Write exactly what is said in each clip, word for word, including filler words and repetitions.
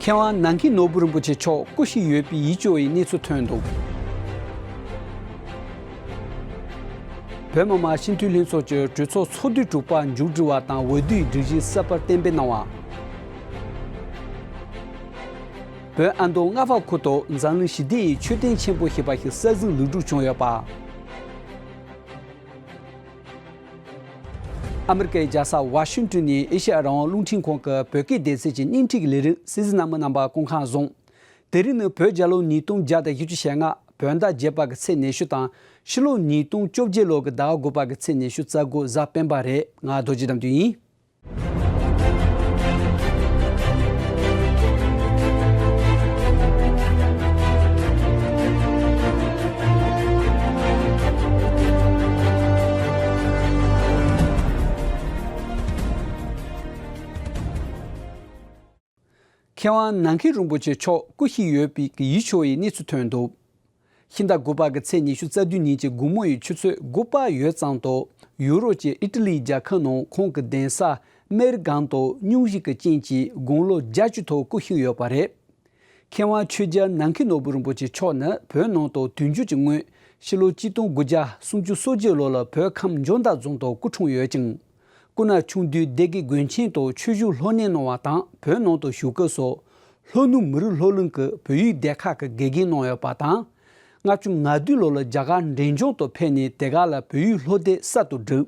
མཁས་དབང་ནམ་མཁའི་ནོར་བུ་རིན་པོ་ཆེ་མཆོག་སྐུ་གཤེགས་ཡོད་པའི་ཡིད་སྐྱོ་བའི་གནས་ཚུལ་ཐོན་འདུག་བོད་མི་མང་སྤྱི་འཐུས་ལྷན་ཚོགས་ཀྱི་གྲོས་ཚོགས་ཚོགས་དུས་དྲུག་པ་མཇུག་སྒྲིལ་བ་དང་འོས་བསྡུའི་སྒྲིག་གཞི་གསར་པ་གཏན་འབེབས་གནང་བ། བོད་ཨ་མདོ་རྔ་བ་ཁུལ་དུ་འཛམ་གླིང་ཞི་བདེ་ཡི་མཆོད་རྟེན་ཆེན་པོ་ཞེས་པ་ཞིག་གསར་འཛུགས་ལེགས་གྲུབ་བྱུང་ཡོད་པ། ཨ་མི་རི་ཀའི་རྒྱལ་ས་ཝ་ཤིང་ཏོན་ནས་ཨེ་ཤེ་ཡ་རང་དབང་རླུང་འཕྲིན་ཁང་གི་བོད་སྐད་སྡེ་ཚན་གྱི་སྙན་འཕྲིན་གྱི་ལས་རིམ་སྲིད་འཛིན་རྣམ་པ་རྣམ་པ་སྐུ་ཁམས་བཟང་། དེ་རིང་ནི་བོད་རྒྱལ་ལོ་ཉིས་སྟོང་བརྒྱ་དང་བཞི་བཅུ་ཞེ་ལྔ་བོད་ཟླ་བརྒྱད་པ་གི་ཚེས་ཉི་ཤུ་དང་ཕྱི་ལོ་ཉིས་སྟོང་བཅོ་བརྒྱད་ལོ་གི་ཟླ་དགུ་པ་གི་ཚེས་ཉི་ཤུ་རྩ་དགུ་གཟའ་སྤེན་པ་རེད། ང་རྡོ་རྗེ་དམ་དུ་ཡིན། མཁས་དབང་ནམ་མཁའི་རིན་པོ་ཆེ་མཆོག་སྐུ་གཤེགས་ཡོད་པའི་ཡིད་སྐྱོ་བའི་གནས་ཚུལ་ཐོན་འདུག་ཕྱི་ཟླ་དགུ་པ་གི་ཚེས་ཉི་ཤུ་རྩ་བདུན་ཉིན་གྱི་དགོང་མོ་ཡི་ཆུ་ཚོད་དགུ་པ་ཡོལ་ཙམ་དུ་ཡུ་རོབ་ཀྱི་ཨི་ཊ་ལིའི་རྒྱལ་ཁབ་ནང་ཁོང་གི་གདན་ས་མེར་སྒང་དུ་སྙུང་གཞི་གི་རྐྱེན་གྱིས་དགུང་ལོ་བརྒྱད་ཅུ་ཐོག་སྐུ་གཤེགས་ཡོད་པ་རེད། མཁས་དབང་ཆོས་རྒྱལ་ནམ་མཁའི་ནོར་བུ་རིན་པོ་ཆེ་མཆོག་ནི་བོད་ནང་དུ་དུས་འགྱུར་གྱི་སྔོན་ཕྱི་ལོ་གཅིག་སྟོང་དགུ་བརྒྱ་སུམ་ཅུ་སོ་བརྒྱད་ལོ་ལ་བོད་ཁམས་འཇོ་མདའ་རྫོང་དུ་སྐུ་འཁྲུངས་ཡོད་ཅིང་། སྐུ་ན་ཆུང་དུས་སྡེ་དགེ་དགོན་ཆེན་དུ་ཆོས་ཞུགས་སློབ་གཉེར་གནང་བ་དང་བོད་ནང་དུ་བཞུགས་སྐབས་སུ། ལྷོ་ནུབ་མི་རིགས་སློབ་གླིང་གི་བོད་ཡིག་སྡེ་ཁག་གི་དགེ་རྒན་གནང་ཡོད་པ་དང་། ལྔ་བཅུ་ང་བདུན་ལོ་ལ་རྒྱ་གར་འབྲས་ལྗོངས་དུ་ཕེབས་ནས་དེ་ག་ལ་བོད་ཡིག་སློབ་དེབ་གསར་དུ་བསྒྲིགས།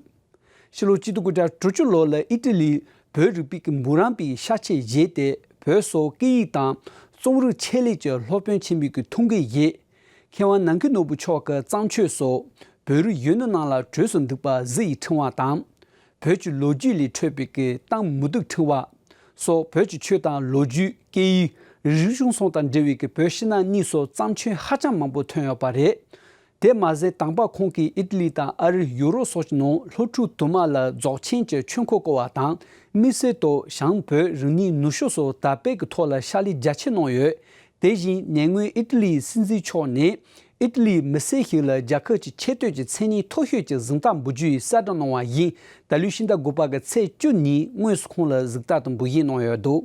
ཕྱི་ལོ་གཅིག་སྟོང་དགུ་བརྒྱ་དྲུག་ཅུ་ལོ་ལ་ཨི་ཊ་ལིའི་བོད་རིག་པའི་གི་འབུམ་རམས་པའི་ཤག་ཆེད་བཞེས་ཏེ་བོད་སོགས་སྐད་ཡིག་དང་རྩོམ་རིག་ཆེད་ལས་ཀྱི་སློབ་དཔོན་ཆེན་པོའི་གི་ཐུགས་འགན་བཞེས། མཁས་དབང་ནམ་མཁའི་ནོར་བུ་མཆོག་གི་བརྩམས་ཆོས་སོགས་བོད་རིགས་གཞོན་ནུ་རྣམས་ལ་གྲོས་སུ་འདུག་པ་གཟི་ཡི་ཕྲེང་བ་དང་། བོད་ཀྱི་ལོ་རྒྱུས་ལས་འཕྲོས་པའི་གི་གཏམ་མུ་ཏིག་ཕྲེང་བ། སོགས་བོད་ཀྱི་ཆོས་དང་ལོ་རྒྱུས་སྐད་ཡིག་རིག་གཞུང་སོགས་དང་འབྲེལ་བའི་གི་བོད་ཕྱི་ནང་གཉིས་སུ་བརྩམས་ཆོས་ཧ་ཅང་མང་པོ་ཐོན་ཡོད་པ་རེད། དེ་མ་ཟད་དང་པ་ཁོང་གིས་ཨི་ཏི་ལི་དང་ཨ་རི་ཡུ་རོབ་སོགས་ཀྱི་ནང་སློབ་ཕྲུག་དུ་མ་ལ་རྫོགས་ཆེན་གྱི་ཆོས་འཁོར་བསྐོར་བ་དང་དམིགས་བསལ་དུ་བྱང་བོད་རིག་གནས་ནུབ་ཕྱོགས་སུ་དར་སྤེལ་གྱི་ཐོག་ལ་ཕྱག་ལས་རྒྱ་ཆེ་གནང་ཡོད། དེ་བཞིན་ཉེ་སྔོན་ཨི་ཏི་ལིའི་སྲིད་འཛིན་མཆོག་ནས་ཨི་ཏི་ལིའི་མི་སེར་ཞིག་ལ་རྒྱལ་ཁབ་ཀྱི་ཆེ་བསྟོད་ཀྱི་མཚན་སྙན་མཐོ་ཤོས་ཀྱི་གཟེངས་རྟགས་འབུལ་རྒྱུ་ཡི་གསལ་བསྒྲགས་གནང་བ་བཞིན་ད་ལོའི་ཕྱི་ཟླ་དགུ་པ་གི་ཚེས་བཅུ་ཉིན་དངོས་སུ་ཁོང་ལ་གཟེངས་རྟགས་དེ་འབུལ་བཞེས་གནང་ཡོད་འདུག་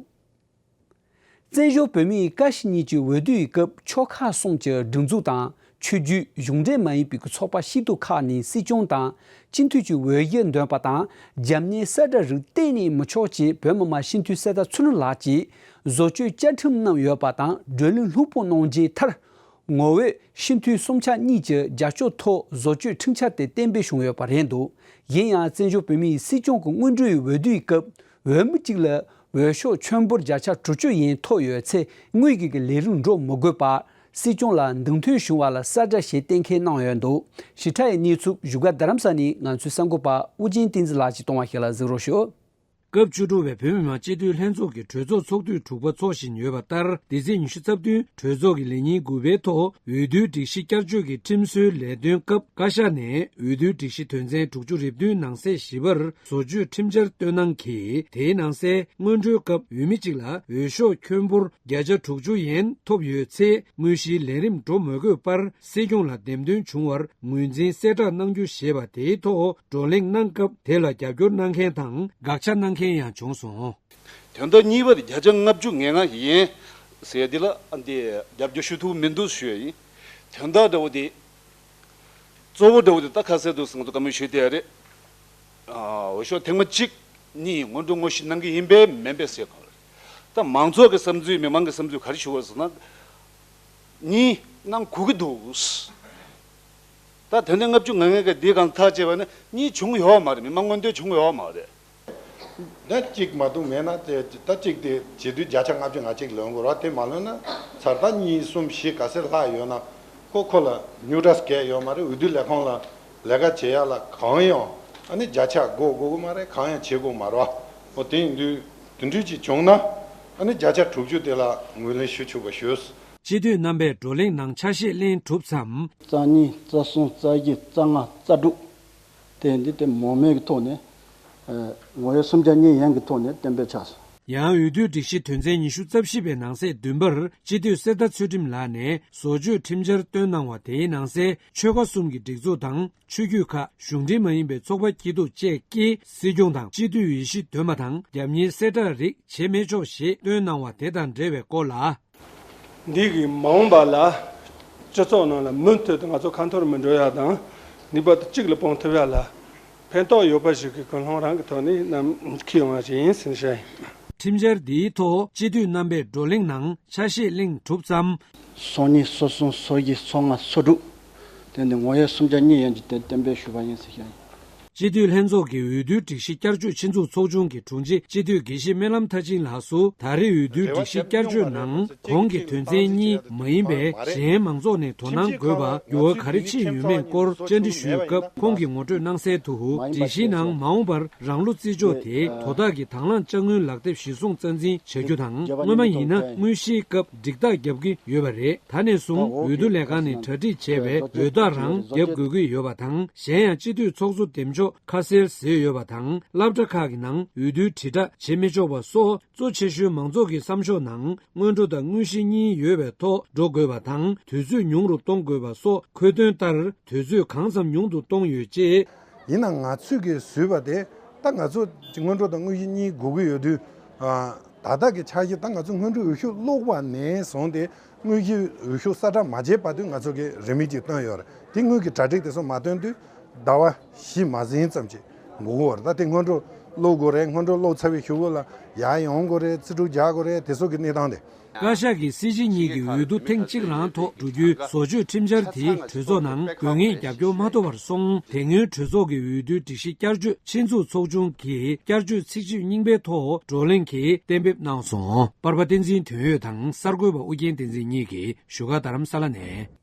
བཙན་བྱོལ་བོད་མིའི་ཀ་ཤི་གཉིས་ཀྱི་འོས་བསྡུ་ཡི་སྐབས་ཆོལ་ཁ་གསུམ་གྱི་སྒྲིག་འཛུགས་དང་ཆོས་བརྒྱུད་གཞུང་འབྲེལ་མ་ཡིན་པའི་ཚོགས་པ་ཤིག་ཏུ་ཁག་ནས་སྲིད་སྐྱོང་དང་སྤྱི་འཐུས་ཀྱི་འོས་གཞི་འདོན་པ་དང་རྒྱབ་གཉེར་གསལ་བསྒྲགས་རིགས་གཏན་ནས་མི་ཆོག་ཅེས་བོད་མི་མང་སྤྱི་འཐུས་གསེར་རྟ་ཚུལ་ཁྲིམས་ལགས་ཀྱིས་བཟོ་བཅོས་བཅའ་ཁྲིམས་བསྣམས་ཡོད་པ་དང་བགྲོ་གླེང་ལྷུག་པོ་གནང་རྗེས་མཐར། ངོ་བོས་སྤྱི་འཐུས་གསུམ་ཆ་གཉིས་ཀྱི་རྒྱབ་སྐྱོར་ཐོག་བཟོ་བཅོས་ཁྲིམས་འཆར་དེ་གཏན་འབེབས་བྱུང་ཡོད་པ་རེད་འདུག་ཡིན་ཡང་བཙན་བྱོལ་བོད་མིའི་སྲིད་སྐྱོང་གི་སྔོན་འགྲོའི་འོས་བསྡུའི་སྐབས་འོས་མི་གཅིག་ལ་འོས་ཤོག་ཁྱོན་འབོར་བརྒྱ་ཆ་དྲུག་ཅུ་ཡན་ཐོབ་ཡོད་ཚེ་དངོས་ཀྱི་ལས་རིམ་འགྲོ་མི་དགོས་པར་སྲིད་སྐྱོང་ལ་མདུན་ཐོན་བྱུང་བ་ལ་གསལ་བསྒྲགས་ཞེས་གཏན་འཁེལ་གནང་ཡོད་འདུག་ཞིབ་ཕྲ་ཡི་གནས་ཚུལ་བཞུགས་སྒར་རྡ་རམ་ས་ནས་ང་ཚོའི་གསར་འགོད་པ་ཨུ་རྒྱན་བསྟན་འཛིན་ལགས་ཀྱིས་གཏོང་བ་ཞིག་ལ་གཟིགས་རོགས་ཞུ། སྐབས་བཅུ་དྲུག་པའི་བོད་མི་མང་སྤྱི་འཐུས་ལྷན་ཚོགས་ཀྱི་གྲོས་ཚོགས་ཚོགས་དུས་དྲུག་པ་འཚོགས་བཞིན་ཡོད་པ་ལྟར། འདི་ཚེས་ཉི་ཤུ་རྩ་བདུན་གྲོས་ཚོགས་ཀྱི་ལས་ཉིན་དགུ་པའི་ཐོག་འོས་བསྡུའི་སྒྲིག་གཞི་བསྐྱར་བཅོས་ཀྱི་ཁྲིམས་སྲོལ་ལས་དོན་སྐབས་བཀའ་ཤག་ནས་འོས་བསྡུའི་སྒྲིག་གཞི་དོན་ཚན་དྲུག་ཅུ་རེ་བདུན་ནང་གསེས་བཞི་པར་བཟོ་བཅོས་ཁྲིམས་འཆར་བཏོན་གནང་གིས། དེའི་ནང་གསལ་སྔོན་འགྲོའི་སྐབས་འོས་མི་གཅིག་ལ་འོས་ཤོག་ཁྱོན་འབོར་བརྒྱ་ཆ་དྲུག་ཅུ་ཡན་ཐོབ་ཡོད་ཚེ། དངོས་གཞིའི་ལས་རིམ་འགྲོ་མི་དགོས་པར་སྲིད་སྐྱོང་ལ་འདེམས་ཐོན་བྱུང་བར་ངོས་འཛིན་གསལ་བསྒྲགས་གནང་རྒྱུ་ཞེས་པ་དེའི་ཐོག་བགྲོ་གླེང་གནང་སྐབས། དེ་ལ་རྒྱབ་སྐྱོར་གནང་མཁན་དང་དགག་བྱ་གནང་མཁན་ཡང་བྱུང་སོང་། དོན་དག་གཉིས་པ་དེ་བརྒྱ་ཆ་ལྔ་བཅུ་ང་ལྔ་ཡན་ཟེར་འདི་ལ་འདི་རྒྱབ་སྐྱོར་ཞུ་ཐུབ་མི་འདུག་ཞུ་ཡ་ཡིན། དོན་དག་འདྲ་བོ་དེ་གཙོ་བོ་འདྲ་བོ་དེ་ད་ཁ་གསལ་འདུག་ཟེར་ང་ཚོ་བཀའ་མོལ་ཞུས་བསྡད་ཡ་རེད། ཨ་འོས་ཤོག་ཐེངས་མ་གཅིག་གཉིས་སྔོན་འགྲོ་དངོས་གཞི་གནང་གི་ཡིན་པས་མིན་པས་ཟེར་གང་རེད། ད་མང་ཚོགས་ཀྱི་བསམ་ཚུལ་མི་མང་གི་བསམ་ཚུལ་ག་རེ་ཞུ་བ་ཟེར་ན། གཉིས་གནང་དགོས་ཀྱི་འདུག་ད་དེ་ནས་ལྔ་བཅུ་ང་ལྔ་གི་འདི་གང་ཐག་བཅད་པ་ནི་གཉིས་བྱུང་ཡོད་མ་རེད། མི་མང་མངོན་འདོད་བྱུང་ཡོད་མ་རེད། ད་གཅིག་མ་གཏོགས་མེད་ན་དེ་ད་གཅིག་དེ་བྱེད་དུས་བརྒྱ་ཆ་ལྔ་བཅུ་ང་གཅིག་ལོན་དགོས་ར། དེ་མ་ལོན་ན་ཚར་ད་གཉིས་གསུམ་བཞི་ག་ཚད་ལྷག་ཡོད་ན་ཁོ་ཁོ་ལ་ཉུ་ཊ་སི་གས་ཡོད་མ་རེད། འོས་བསྡུ་ལས་ཁང་ལ་ལས་ཀ་བྱེད་ཡ་ལ་གང་ཡང་ཨ་ནི་བརྒྱ་ཆ་དགོས་དགོས་ཀྱི་མ་རེད། གང་ཡང་བྱེད་དགོས་མ་རེད་བ། འོ་དེ་ཡིན་དུས་དེ་འདྲ་ཅིག་བྱུང་ན་ཨ་ནི་བརྒྱ་ཆ་དྲུག་ཅུ་དེ་ལ་ངོས་ལེན་ཞུ་ཆོག་པ་ཞུས། སྤྱི་འཐུས་རྣམ་པས་བགྲོ་གླེང་ནང་ཆ་ཤས་ལེན་གྲུབ་མཚམས། རྩ་གཉིས། རྩ་གསུམ། རྩ་བཞི། རྩ་ལྔ། རྩ་དྲུག་དེ་འདི་དེ་མང་མོས་ཀྱི་ཐོག་ནས་ངོ་ཡོད་སུམ་ཆ་གཉིས་ཡན་གྱི་ཐོག་ནས་གཏན་འབེབས་ཆགས་སོང་། ཡང་འོས་བསྡུའི་སྒྲིག་གཞི་དོན་ཚན་ཉི་ཤུ་རྩ་བཞི་པའི་ནང་གསེས་བདུན་པར་སྤྱི་འཐུས་གསེར་རྟ་ཚུལ་ཁྲིམས་ལགས་ནས་བཟོ་བཅོས་ཁྲིམས་འཆར་བཏོན་གནང་བ་དེའི་ནང་གསལ་ཆོལ་ཁ་གསུམ་གྱི་སྒྲིག་འཛུགས་དང་ཆོས་བརྒྱུད་ཁག་གཞུང་འབྲེལ་མ་ཡིན་པའི་ཚོགས་པ་སྐྱིད་སྡུག་བཅས་ཀྱིས་སྲིད་སྐྱོང་དང་སྤྱི་འཐུས་འོས་གཞི་འདོན་པ་དང་རྒྱབ་གཉེར་གསལ་བསྒྲགས་རིགས་བྱེད་མི་ཆོག་ཞེས་བཏོན་གནང་བ་དེ་དང་འབྲེལ་བའི་སྐོར་ལ། འདི་གི་མ་འོངས་པ་ལ་སྤྱི་ཚོགས་ནང་ལ་མུ་མཐུད་དུ་ང་ཚོ་ཁ་འཐོར་མི་འགྲོ་ཡ་དང་། ནུས་པ་གཅིག་ལ་སྤུངས་ཐུབ་ཡ་ལ་ཕན་ཐོགས་ཡོད་པ་ཞིག་གི་ཀུན་སློང་རང་གི་ཐོག་ནས་ནམ་འཁྱེར་ཡོང་བ་ཞིག་ཡིན་ཟེར་ནས་བཤད་ཡིན། ཁྲིམས་འཆར་འདིའི་ཐོག་སྤྱི་འཐུས་རྣམ་པས་བགྲོ་གླེང་ནང་ཆ་ཤས་གླེང་གྲུབ་ཙམ། སོ་གཉིས་སོ་གསུམ་སོ་བཞི་སོ་ལྔ་སོ་དྲུག་དེ་ནི་ངོ་ཡོད་སུམ་ཆ་གཉིས་ཡན་གྱི་དེ་གཏན་འབེབས་ཞུས་པ་ཡིན་ཟེར་བཤད་ཡིན། སྤྱི་འཐུས་ལྷན་ཚོགས་ཀྱི་འོས་བསྡུའི་སྒྲིག་གཞི་བསྐྱར་བཅོས་ཆེད་འཛུགས་ཚོགས་ཆུང་གི་དྲུང་ཆེ་སྤྱི་འཐུས་དགེ་བཤེས་སྨོན་ལམ་མཐར་ཕྱིན་ལགས་སུ་ད་རེས་འོས་བསྡུའི་སྒྲིག་གཞི་བསྐྱར་བཅོས་ནང་གོང་གི་དོན་ཚན་གཉིས་མ་ཡིན་པའི་གཞན་མང་ཚོགས་ནས་དོ་སྣང་དགོས་པ་འགྱུར་བ་ག་རེ་ཕྱིན་ཡོད་མེད་སྐོར་བཅར་འདྲི་ཞུས་སྐབས་ཁོང་གིས་ངོ་སྤྲོད་གནང་གསལ་དུ། སྒྲིག་གཞིའི་ནང་མ་འོངས་པར་རང་ལོ་རྩིས་འཇོག་དེ་དོ་བདག་གི་དང་བླངས་ཅ་དངུལ་ལག་དེབ་གཞི་བཟུང་རྩ་འཛིན་བྱ་རྒྱུ་དང་། སྔོན་མ་ཡིན་ན་དངོས་གཞིའི་སྐབས་སྒྲིག་རྟགས་བརྒྱབ་ཀྱི་ཡོད་པ་རེད། ད་ནས་བཟུང་འོས་བསྡུ་ལས་ཁང་ནས་གྲ་སྒྲིག་བྱས་པའི་འོས་རྟགས་རང་བརྒྱབ་དགོས་ཀྱི་ཡོད་པ་དང་། གཞན་ཡང་སྤྱི་འཐུས་ཚོགས་གཙོ་འདེམས་ཕྱོགས་ཁ་གསལ་བཟོས་ཡོད་པ་དང་། སློབ་གྲྭ་ཁག་གི་ནང་འོས་བསྡུའི་དྲིལ་བསྒྲགས་བྱེད་མི་ཆོག་པ་སོགས་གཙོ་ཆེ་ཤོས་མང་ཚོགས་ཀྱི་བསམ་ཤོག་ནང་སྔོན་འགྲོ་དང་དངོས་གཞི་གཉིས་ཡོད་པའི་ཐོག་འགྲོ་དགོས་པ་དང་། དུས་ཚོད་ཉུང་རུ་གཏོང་དགོས་པ་སོགས་འཁོད་དོན་ལྟར་དུས་ཚོད་གང་ཙམ་ཉུང་དུ་གཏོང་ཡོད་ཅེས། ཡིན་ནའང་ང་ཚོས་ཀྱིས་བཟོས་པ་དེ་ད་ང་ཚོ་སྔོན་འགྲོ་དང་དངོས་གཞི་གཉིས་དགོས་ཀྱི་ཡོད་དུས། ད་ལྟ་གི་འཆར་གཞི་ད་ང་ཚོ་སྔོན་འགྲོའི་འོས་ཤོག་བླུགས་པ་ནས་བཟུང་སྟེ་དངོས་གཞིའི་འོས་ཤོག་གསལ་བསྒྲགས་མ་བྱས་བར་དུ་ང་ཚོ་གི་རེ་མིག་ཅིག་བཏོན་ཡོད་རེད། དེ་སྔོན་གྱི་གྲ་སྒྲིག་དེ་ཚོ་མ་བཏོན་དུས་ཟླ་བ་བཞི་མ་ཟིན་ཙམ་ཅིག་འགོར་གྱི་ཡོད་རེད། ད་དེ་སྔོན་འགྲོ་བླུགས་དགོས་རེད། སྔོན་འགྲོ་བླུགས་ཚར་བའི་གཞུག་གུ་ལ་ཡར་ཡོང་དགོས་རེད། རྩིས་སྤྲོད་རྒྱག་དགོས་རེད། དེ་ཚོ་གི་གནས་སྟངས་དེ། བཀའ་ཤག་གིས་སྲིད་སྤྱི་གཉིས་ཀྱི་འོས་བསྡུ་ཐེངས་གཅིག་རང་ཐོག་འགྲོ་རྒྱུའི་བཟོ་བཅོས་ཁྲིམས་འཆར་དེ་གྲོས་ཚོགས་ནང་དགོས་ངེས་རྒྱབ་སྐྱོར་མ་ཐོབ་པར་སོང་། དེ་སྔོན་གྲོས་ཚོགས་ཀྱི་འོས་བསྡུའི་སྒྲིག་གཞི་བསྐྱར་བཅོས་ཆེད་འཛུགས་ཚོགས་ཆུང་གིས་བསྐྱར་བཅོས་ཚིག་བརྗོད་རྙིང་པའི་ཐོག་བགྲོ་གླེང་གིས་གཏན་འབེབས་གནང་སོང་། པར་པ་བསྟན་འཛིན་དོན་ཡོད་དང་གསར་འགོད་པ་ཨུ་རྒྱན་བསྟན་འཛིན་གཉིས་ཀྱིས་བཞུགས་སྒར་རྡ་རམ་ས་ལ་ནས།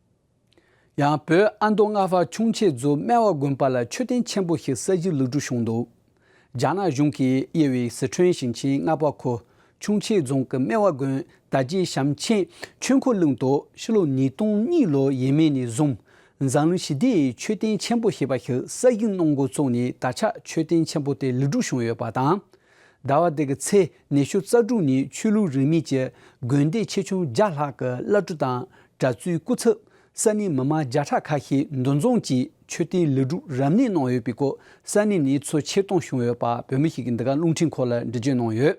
ཡང་བོད་ཨ་མདོ་རྔ་པ་ཁྱུང་མཆེད་རྫོང་སྨད་བར་དགོན་པ་ལ་མཆོད་རྟེན་ཆེན་པོ་ཞིག་གསར་བཞེངས་ལེགས་གྲུབ་བྱུང་འདུག་རྒྱ་ནག་གཞུང་གིས་དབྱེ་བའི་སི་ཁྲོན་ཞིང་ཆེན་རྔ་པ་ཁུལ་ཁྱུང་མཆེད་རྫོང་གི་སྨད་བར་དགོན་དར་རྒྱས་བྱམས་ཆེན་ཆོས་འཁོར་གླིང་དུ་ཕྱི་ལོ་ཉིས་སྟོང་གཉིས་ལོ་ཡས་མས་ནས་བཟུང་འཛམ་གླིང་ཞི་བདེའི་མཆོད་རྟེན་ཆེན་པོ་ཞེས་པ་ཞིག་གསར་བཞེངས་གནང་འགོ་བཙུགས་ནས་ད་ཆ་མཆོད་རྟེན་ཆེན་པོ་དེ་ལེགས་གྲུབ་བྱུང་ཡོད་པ་དང་། ཟླ་བ་འདི་གི་ཚེས་ཉི་ཤུ་རྩ་དྲུག་ཉིན་ཆོས་ལུགས་རིས་མེད་ཀྱི་དགོན་སྡེ་ཆེ་ཆུང་བརྒྱ་ལྷག་གི་བླ་སྤྲུལ་དང་གྲྭ་བཙུན་སྐུ་ཚབ། ས་གནས་མི་མང་བརྒྱ་ཕྲག་ཁ་ཤས་འདུ་འཛོམས་ཀྱིས་མཆོད་རྟེན་ལེགས་གྲུབ་རབ་གནས་གནང་ཡོད་པའི་སྐོར་ས་གནས་གནས་ཚུལ་ཆེད་གཏོང་བྱུང་ཡོད་པ་བོད་མི་ཞིག་གིས་འདི་ག་རླུང་འཕྲིན་ཁོ་ལ་འགྲེལ་བརྗོད་གནང་ཡོད།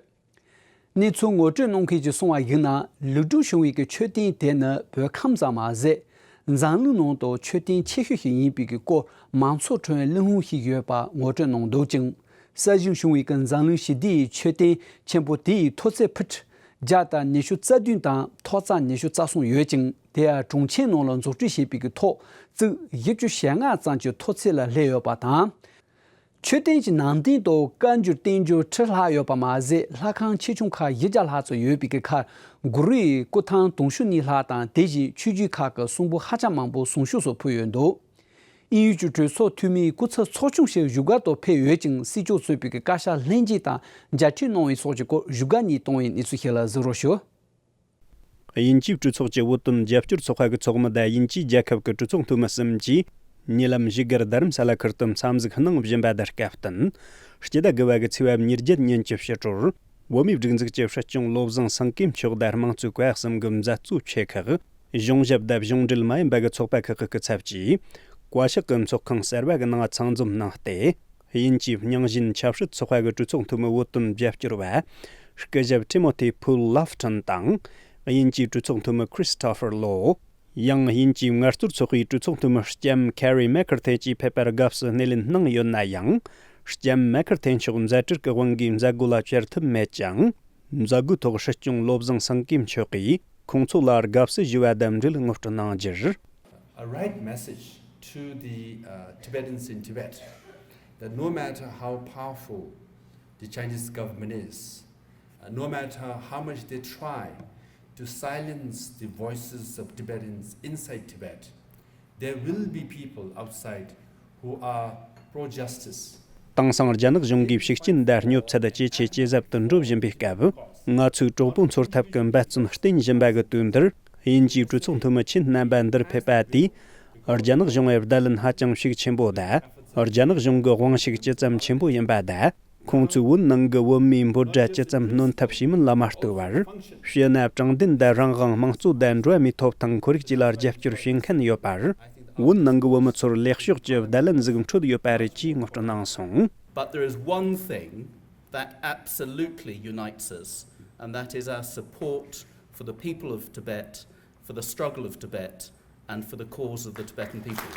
གནས་ཚུལ་ངོ་སྤྲོད་གནང་མཁན་གྱིས་གསུངས་པར་གཞིགས་ན་ལེགས་གྲུབ་བྱུང་བའི་གི་མཆོད་རྟེན་དེ་ནི་བོད་ཁམས་ཙམ་མ་ཟད། འཛམ་གླིང་ནང་དུ་མཆོད་རྟེན་ཆེ་ཤོས་ཤིག་ཡིན་པའི་གི་སྐོར་མང་ཚོགས་ཁྲོད་གླེང་སློང་ཞིག་ཡོད་པ་ངོ་སྤྲོད་གནང་འདུག་ཅིང་། གསར་བཞེངས་བྱུང་བའི་གི་འཛམ་གླིང་ཞི་བདེའི་མཆོད་རྟེན་ཆེན་པོ་དེ་ཡི་མཐོ་ཚད་ཕུཊ་བརྒྱ་དང་ཉི་ཤུ་རྩ་བདུན་དང་ཐོག་རྩ་ཉི་ཤུ་རྩ་གསུམ་ཡོད་ཅིང་། དེ་ཡང་གྲོང་ཁྱེར་ནང་ལ་འཛུགས་སྐྲུན་བྱས་པའི་གི་ཐོག་བརྩེགས་བཞི་བཅུ་ཞེ་ལྔ་ཙམ་གྱི་མཐོ་ཚད་ལ་སླེབས་ཡོད་པ་དང་། མཆོད་རྟེན་གྱི་ནང་རྟེན་དུ་བཀའ་འགྱུར་བསྟན་འགྱུར་ཁྲི་ལྷག་ཡོད་པ་མ་ཟད། ལྷ་ཁང་ཆེ་ཆུང་ཁག་བཞི་བརྒྱ་ལྷག་ཙམ་ཡོད་པའི་གི་ཁར་གུ་རུའི་སྐུ་ཐང་དུང་ཕྱུར་གཉིས་ལྷག་དང་། དེ་བཞིན་ཆོས་བརྒྱུད་ཁག་གི་གསུང་འབུམ་ཧ་ཅང་མང་པོ་གཟིམ་ཤག་སོགས་ཕུལ་ཡོད་འདུག་དབྱིན་ཡུལ་གྱི་གྲོས་ཚོགས་འཐུས་མིའི་སྐུ་ཚབ་ཚོགས་ཆུང་ཞིག་བཞུགས་སྒར་དུ་ཕེབས་ཡོད་ཅིང་། སྲིད་སྐྱོང་གཙོས་པའི་གི་བཀའ་ཤག་ལྷན་རྒྱས་དང་མཇལ་འཕྲད་གནང་བའི་སོགས་ཀྱི་སྐོར་བཞུགས་སྒར་ནས་བཏང་བའི་གནས་ཚུལ་ཞིག་ལ་གཟིགས་རོགས་ཞུ། དབྱིན་ཇིའི་གྲོས་ཚོགས་ཀྱི་བོད་དོན་རྒྱབ་སྐྱོར་ཚོགས་པ་གི་ཚོགས་མི་དང་དབྱིན་ཇིའི་རྒྱལ་ཁབ་ཀྱི་གྲོས་ཚོགས་འཐུས་མི་གསུམ་གྱིས་ཉེ་ལམ་བཞུགས་སྒར་རྡ་རམ་ས་ལ་ཁུལ་དུ་འཚམས་གཟིགས་གནང་བཞིན་པ་དང་སྐབས་བསྟུན། སྤྱི་ཟླ་དགུ་པ་གི་ཚེས་པ་ཉེར་བརྒྱད་ཉིན་གྱི་ཕྱི་དྲོར། བོད་མིའི་སྒྲིག་འཛུགས་ཀྱི་སྲིད་སྐྱོང་བློ་བཟང་སེང་གེ་མཆོག་དང་དམངས་གཙོའི་བཀའ་གསུམ་གྱི་མཛད་གཙོ་ཆེ་ཁག་གཞུང་ཞབས་དང་གཞུང་འབྲེལ་མ་ཡིན་པ་གི་ཚོགས་པ་ཁག་གི་སྐུ་ཚབ་ཀྱིས། བཀའ་ཤག་གི་ཚོགས་ཁང་གསར་པ་གི་ནང་ཚང་འཛོམས་གནང་སྟེ། དབྱིན་ཇིའི་རྙིང་ཞེན་ཆབ་སྲིད་ཚོགས་པ་གི་གྲོས་ཚོགས་འཐུས་མི་བོད་དོན་རྒྱབ་སྐྱོར་བ། སྐུ་ཞབས་ཊི་མོ་ཐི་ཕུལ་ལབ་ཊོན་དང་། དབྱིན་ཇིའི་གྲོས་ཚོགས་འཐུས་མི་ཁྲི་སི་ཊོ་ཕར་ལོ། ཡང་དབྱིན་ཇིའི་ངལ་རྩོལ་ཚོགས་པའི་གྲོས་ཚོགས་འཐུས་མི་ལྕམ་ཁེ་རི་མེག་གྷར་ཐེན་བཅས་ཕེབས་པར་དགའ་བསུ་སྣེ་ལེན་གནང་ཡོད་ན་ཡང་། ལྕམ་མེག་གྷར་ཐེན་མཆོག་མཛད་འཕྲིན་གྱི་དབང་གིས་མཛད་སྒོ་ལ་བཅར་ཐུབ་མེད་ཀྱང་། མཛད་སྒོའི་ཐོག་སྲིད་སྐྱོང་བློ་བཟང་སེང་གེ་མཆོག་གིས་ཁོང་ཚོ་ལ་དགའ་བསུ་ཞུས་པ་དང་འབྲེལ་ངོ་སྤྲོད་གནང་རྒྱུར། A right message to the uh, Tibetans in Tibet that no matter how powerful the Chinese government is, uh, no matter how much they try to silence the voices of Tibetans inside Tibet, there will be people outside who are pro justice. དེང་སང་རྒྱ་ནག་གཞུང་གིས་ཤུགས་རྐྱེན་དང་སྙོབ་ཚད་ཇེ་ཆེ་ཇེ་ཟབ་ཏུ་འགྲོ་བཞིན་པའི་སྐབས། ང་ཚོས་གྲོགས་པོ་འཚོལ་ཐབས་ཀྱི་འབད་བརྩོན་བསྟེན་བཞིན་པ་གི་དུས་འདིར། དབྱིན་ཇིའི་གྲོས་ཚོགས་འཐུས་མི་ཁྱེད་རྣམ་པ་འདིར་ཕེབས་པ་དེས། རྒྱ་ནག་གཞུང་ངི་བརྡ་ལན་ཧ་ཅང་ཤུགས་ཆེན་པོ་དང་། རྒྱ་ནག་གཞུང་གི་དབང་ཤུགས་ཇི་ཙམ་ཆེན་པོ་ཡིན་པ་དང་། ཁོང་ཚོས་བོད་ནང་གི་བོད་མིའི་འབོད་སྒྲ་ཇི་ཙམ་སྣོན་ཐབས་བྱེད་མིན་ལ་མ་ལྟོས་པར། སྤྱི་ནས་དྲང་བདེན་དང་རང་དབང་། དམངས་གཙོ་དང་འགྲོ་བ་མིའི་ཐོབ་ཐང་། ཁོར་ཡུག་བཅས་ལ་རྒྱབ་སྐྱོར་བྱེད་མཁན་ཡོད་པར། བོད་ནང་གི་བོད་མི་ཚོར་ལེགས་ཕྱོགས་ཀྱི་བརྡ་ལན་ཟིག་འཕྲོད་ཡོད་པ་རེད་ཅེས་ངོ་སྤྲོད་གནང་སོང་། But there is one thing that absolutely unites us, and that is our support for the people of Tibet, for the struggle of Tibet, and for the cause of the Tibetan people.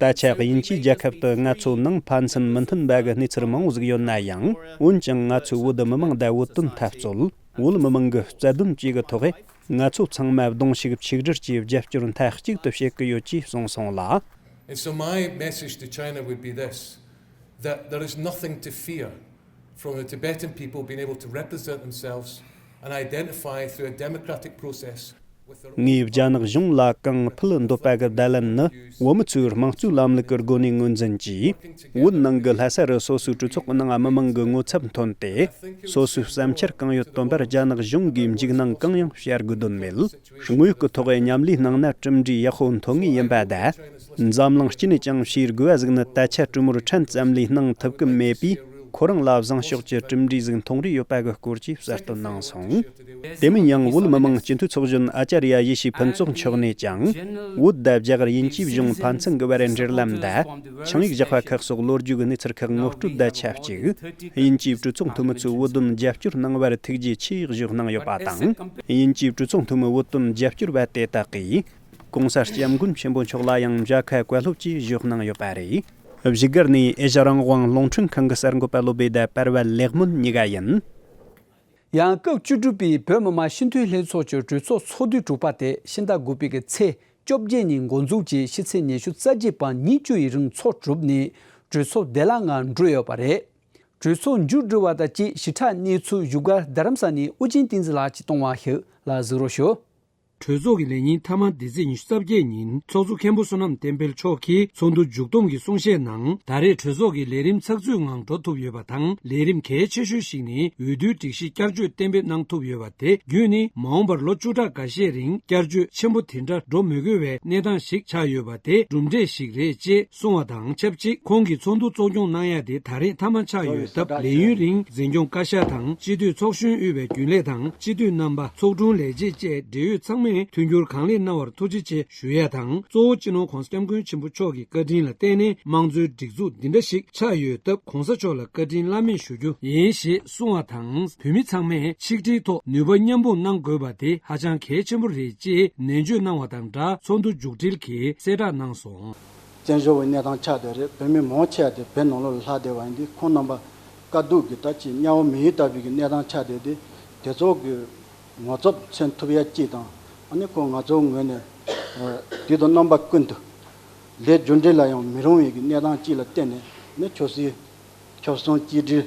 ད་ཆ་དབྱིན་ཇིའི་རྒྱལ་ཁབ་ཏུ་ང་ཚོ་ནང་ཕན་ཚུན་མི་མཐུན་པ་གི་གནས་ཚུལ་མང་བོ་ཟིག་ཡོད་ན་ཡང་། འོན་ཀྱང་ང་ཚོས་བོད་མི་མང་དང་བོད་དོན་འཐབ་རྩོད། བོད་མི་མང་གི་རྩ་དོན་བཅས་ཀྱི་ཐོག་ང་ཚོ་ཚང་མ་གདོང་ཞིག་ཆིག་སྒྲིལ་གྱིས་རྒྱབ་སྐྱོར་མཐའ་གཅིག་ཏུ་བྱེད་ཀྱི་ཡོད་ཅེས་གསུངས་སོང་ལ། And so my message to China would be this, that there is nothing to fear from the Tibetan people being able to represent themselves and identify through a democratic process with their own ངས་རྒྱ་ནག་གཞུང་ལ་གང་ཕུལ་འདོད་པ་གི་བརྡ་ལན་ནི། བོད་མི་ཚོས་དམངས་གཙོའི་ལམ་ལུགས་ཀྱི་སྒོ་ནས་ངོས་འཛིན་གྱིས། བོད་ནང་གི་ལྷ་ས་རུ་སོ་སོའི་གྲོས་ཚོགས་ནང་མི་མང་གི་ངོ་ཚབ་ཐོན་ཏེ། སོ་སོའི་བསམ་འཆར་གང་ཡོད་བཏོན་པར་རྒྱ་ནག་གཞུང་གིས་འཇིགས་སྣང་གང་ཡང་བྱ་དགོས་དོན་མེད། དངོས་ཡོད་ཀྱི་ཐོག་མཉམ་ལས་གནང་ན་གྲུབ་འབྲས་ཡག་པོ་འཐོན་ངེས་ཡིན་པ་དང་། འཛམ་གླིང་སྤྱི་ནས་ཀྱང་ཤེས་དགོས་པ་ཟིག་ནི། ད་ཆ་གྲོས་མོལ་ཕྲན་ཙམ་ལས་གནང་ཐུབ་ཀྱི་མེད་པས། ཁོ་རང་ལ་བཟང་ཕྱོགས་ཀྱི་གྲུབ་འབྲས་ཟིག་མཐོང་རེ་ཡོད་པ་གི་སྐོར་གྱིས་གསལ་སྟོན་གནང་སོང་། དེ་མིན་ཡང་། བོད་མི་མང་སྤྱི་འཐུས་ཚོགས་གཞོན་ཨ་ཅཱརྱ་ཡེ་ཤེས་ཕུན་ཚོགས་མཆོག་ནས་ཀྱང་། བོད་དང་རྒྱ་གར་དབྱིན་ཇིའི་གཞུང་ཕན་ཚུན་གྱི་བར་འབྲེལ་ལམ་དང་། ཆིངས་ཡིག་བཞག་པ་ཁག་སོགས་ལོ་རྒྱུས་ཀྱི་གནས་ཚུལ་ཁག་ངོ་སྤྲོད་དང་ཆབས་ཅིག་དབྱིན་ཇིའི་གྲོས་ཚོགས་འཐུས་མི་ཚོས་བོད་དོན་རྒྱབ་སྐྱོར་གནང་བར་ཐུགས་རྗེ་ཆེ་ཞུ་གནང་ཡོད་པ་དང་། དབྱིན་ཇིའི་གྲོས་ཚོགས་འཐུས་མི་བོད་དོན་རྒྱབ་སྐྱོར་བ་དེ་དག་གིས། ༸གོང་ས་༸སྐྱབས་མགོན་ཆེན་པོ་མཆོག་ལ་ཡང་མཇལ་ཁ་བཀའ་སློབ་ཅིག་ཞུ་གནང་ཡོད་པ་རེད། བཞུགས་སྒར་ནས་ཨེ་ཤ་རང་དབང་རླུང་འཕྲིན་ཁང་གི་གསར་འགོད་པ་བློ་བྷེ་དང་པར་བ་ལེགས་སྨོན་གཉིས་ཀ་ཡིན། ཡང་སྐབས་བཅུ་དྲུག་པའི་བོད་མི་མང་སྤྱི་འཐུས་ལྷན་ཚོགས་ཀྱི་གྲོས་ཚོགས་ཚོགས་དུས་དྲུག་པ་དེ་ཕྱི་ཟླ་དགུ་པའི་གི་ཚེས་བཅོ་བརྒྱད་ཉིན་འགོ་འཛུགས་ཀྱིས་ཕྱི་ཚེས་ཉི་ཤུ་རྩ་བརྒྱད་བར་ཉིན་བཅུ་ཡི་རིང་ཚོགས་གྲུབ་ནས་གྲོས་ཚོགས་བདེ་བླག་ངང་འགྲོ་ཡོད་པ་རེད། གྲོས་ཚོགས་མཇུག་སྒྲིལ་བ་དང་བཅས་ཞིབ་ཕྲ་གནས་ཚུལ་བཞུགས་སྒར་རྡ་རམ་ས་ནས་ཨུ་རྒྱན་བསྟན་འཛིན་ལགས་ཀྱིས་གཏོང་བ་ཞིག་ལ་གཟིགས་རོགས་ཞུ། གྲོས་ཚོགས་ཀྱི་ལས་ཉིན་མཐའ་མ་འདི་ཚེས་ཉི་ཤུ་རྩ་བརྒྱད་ཉིན་ཚོགས་གཙོ་མཁན་པོ་བསོད་ནམས་བསྟན་འཕེལ་མཆོག་གིས་ཚོགས་འདུ་མཇུག་བསྡོམས་ཀྱི་གསུང་བཤད་ནང་། ད་རེས་གྲོས་ཚོགས་ཀྱི་ལས་རིམ་ཚགས་ཚུད་ངང་འགྲོ་ཐུབ་ཡོད་པ་དང་། ལས་རིམ་གལ་ཆེ་ཤོས་ཤིག་ནི་འོས་བསྡུའི་སྒྲིག་གཞི་བསྐྱར་བཅོས་གཏན་འབེབས་གནང་ཐུབ་ཡོད་པ་དེ་བརྒྱུད་ནས། མ་འོངས་པར་ལོ་བཅུ་ཕྲག་འགའ་ཤས་རིང་བསྐྱར་བཅོས་ཆེན་པོ་དེ་འདྲ་འགྲོ་མི་དགོས་པའི་གནས་སྟངས་ཤིག་ཆགས་ཡོད་པ་དེ་གྲུབ་འབྲས་ཤིག་རེད་ཅེས་གསུངས་བ་དང་ཆབས་ཅིག་ཁོང་གིས་ཚོགས་འདུ་གཙོ་སྐྱོང་གནང་ཡ་དེ་ད་རེས་མཐའ་མ་ཆགས་ཡོད་སྟབས། ལས་ཡུན་རིང་འཛིན་སྐྱོང་བཀའ་ཤག་དང་སྤྱི་འཐུས་ཚོགས་གཞོན་དབུས་པའི་རྒྱུན་ལས་དང་། སྤྱི་འཐུས་རྣམ་པ། ཚོགས་དྲུང་ལས་བྱེད་བཅས་འབྲེལ་ཡོད་ཚང་མས་མཐུན་འགྱུར་གང་ལེགས་གནང་བར་ཐུགས་རྗེ་ཆེ་ཞུ་ཡ་དང་། གཙོ་བོ་སྤྱི་ནོར་༸གོང་ས་༸སྐྱབས་མགོན་ཆེན་པོ་མཆོག་གི་བཀའ་དྲིན་ལ་བརྟེན་ནས་དམངས་གཙོའི་སྒྲིག་འཛུགས་འདི་འདྲ་ཞིག་ཆགས་ཡོད་སྟབས། ༸གོང་ས་མཆོག་ལ་བཀའ་དྲིན་བླ་མེད་ཞུ་རྒྱུ་ཡིན་ཞེས་གསུངས་བ་དང་། བོད་མི་ཚང་མས་ཆིག་སྒྲིལ་ཐོག་ནུས་པ་མཉམ་སྤུངས་གནང་དགོས་པ་དེ་ཧ་ཅང་གལ་ཆེན་པོ་རེད་ཅེས་ནན་བརྗོད་གནང་བ་དང་སྦྲགས། ཚོགས་འདུ་མཇུག་སྒྲིལ་གྱིས་གསལ་བསྒྲགས་གནང་སོང་། བཙན་བྱོལ་བའི་གནས་སྟངས་ཆགས་བསྡད་རེད། བོད་མི་མང་ཆེ་བ་དེ་བོད་ནང་ལོགས་ལ་ལྷག་བསྡད་པ་ཡིན་དུས། ཁོང་རྣམ་པ་དཀའ་སྡུག་གི་ད་ཅིག་དམྱལ་བ་མི་ཡུལ་ལྟ་བུའི་གི་གནས་སྟངས་ཆགས་བསྡད་དེ། དེ་ཚོ་གི་ངོ་ཚབ་མཚོན་ཐུབ་ཡ་གཅིག་དང་། ཨ་ནི་ཁོ་ང་ཚོའི་ངོས་ནས་དུས་དང་རྣམ་པ་ཀུན་ཏུ་ལས་རྒྱུ་འབྲས་ལ་ཡང་མི་རུང་བའི་གི་གནས་སྟངས་གཅིག་ལ་བརྟེན་ནས་ནི་ཆབ་སྲིད་ཁྱབ་གསུམ་གཅིག་སྒྲིལ་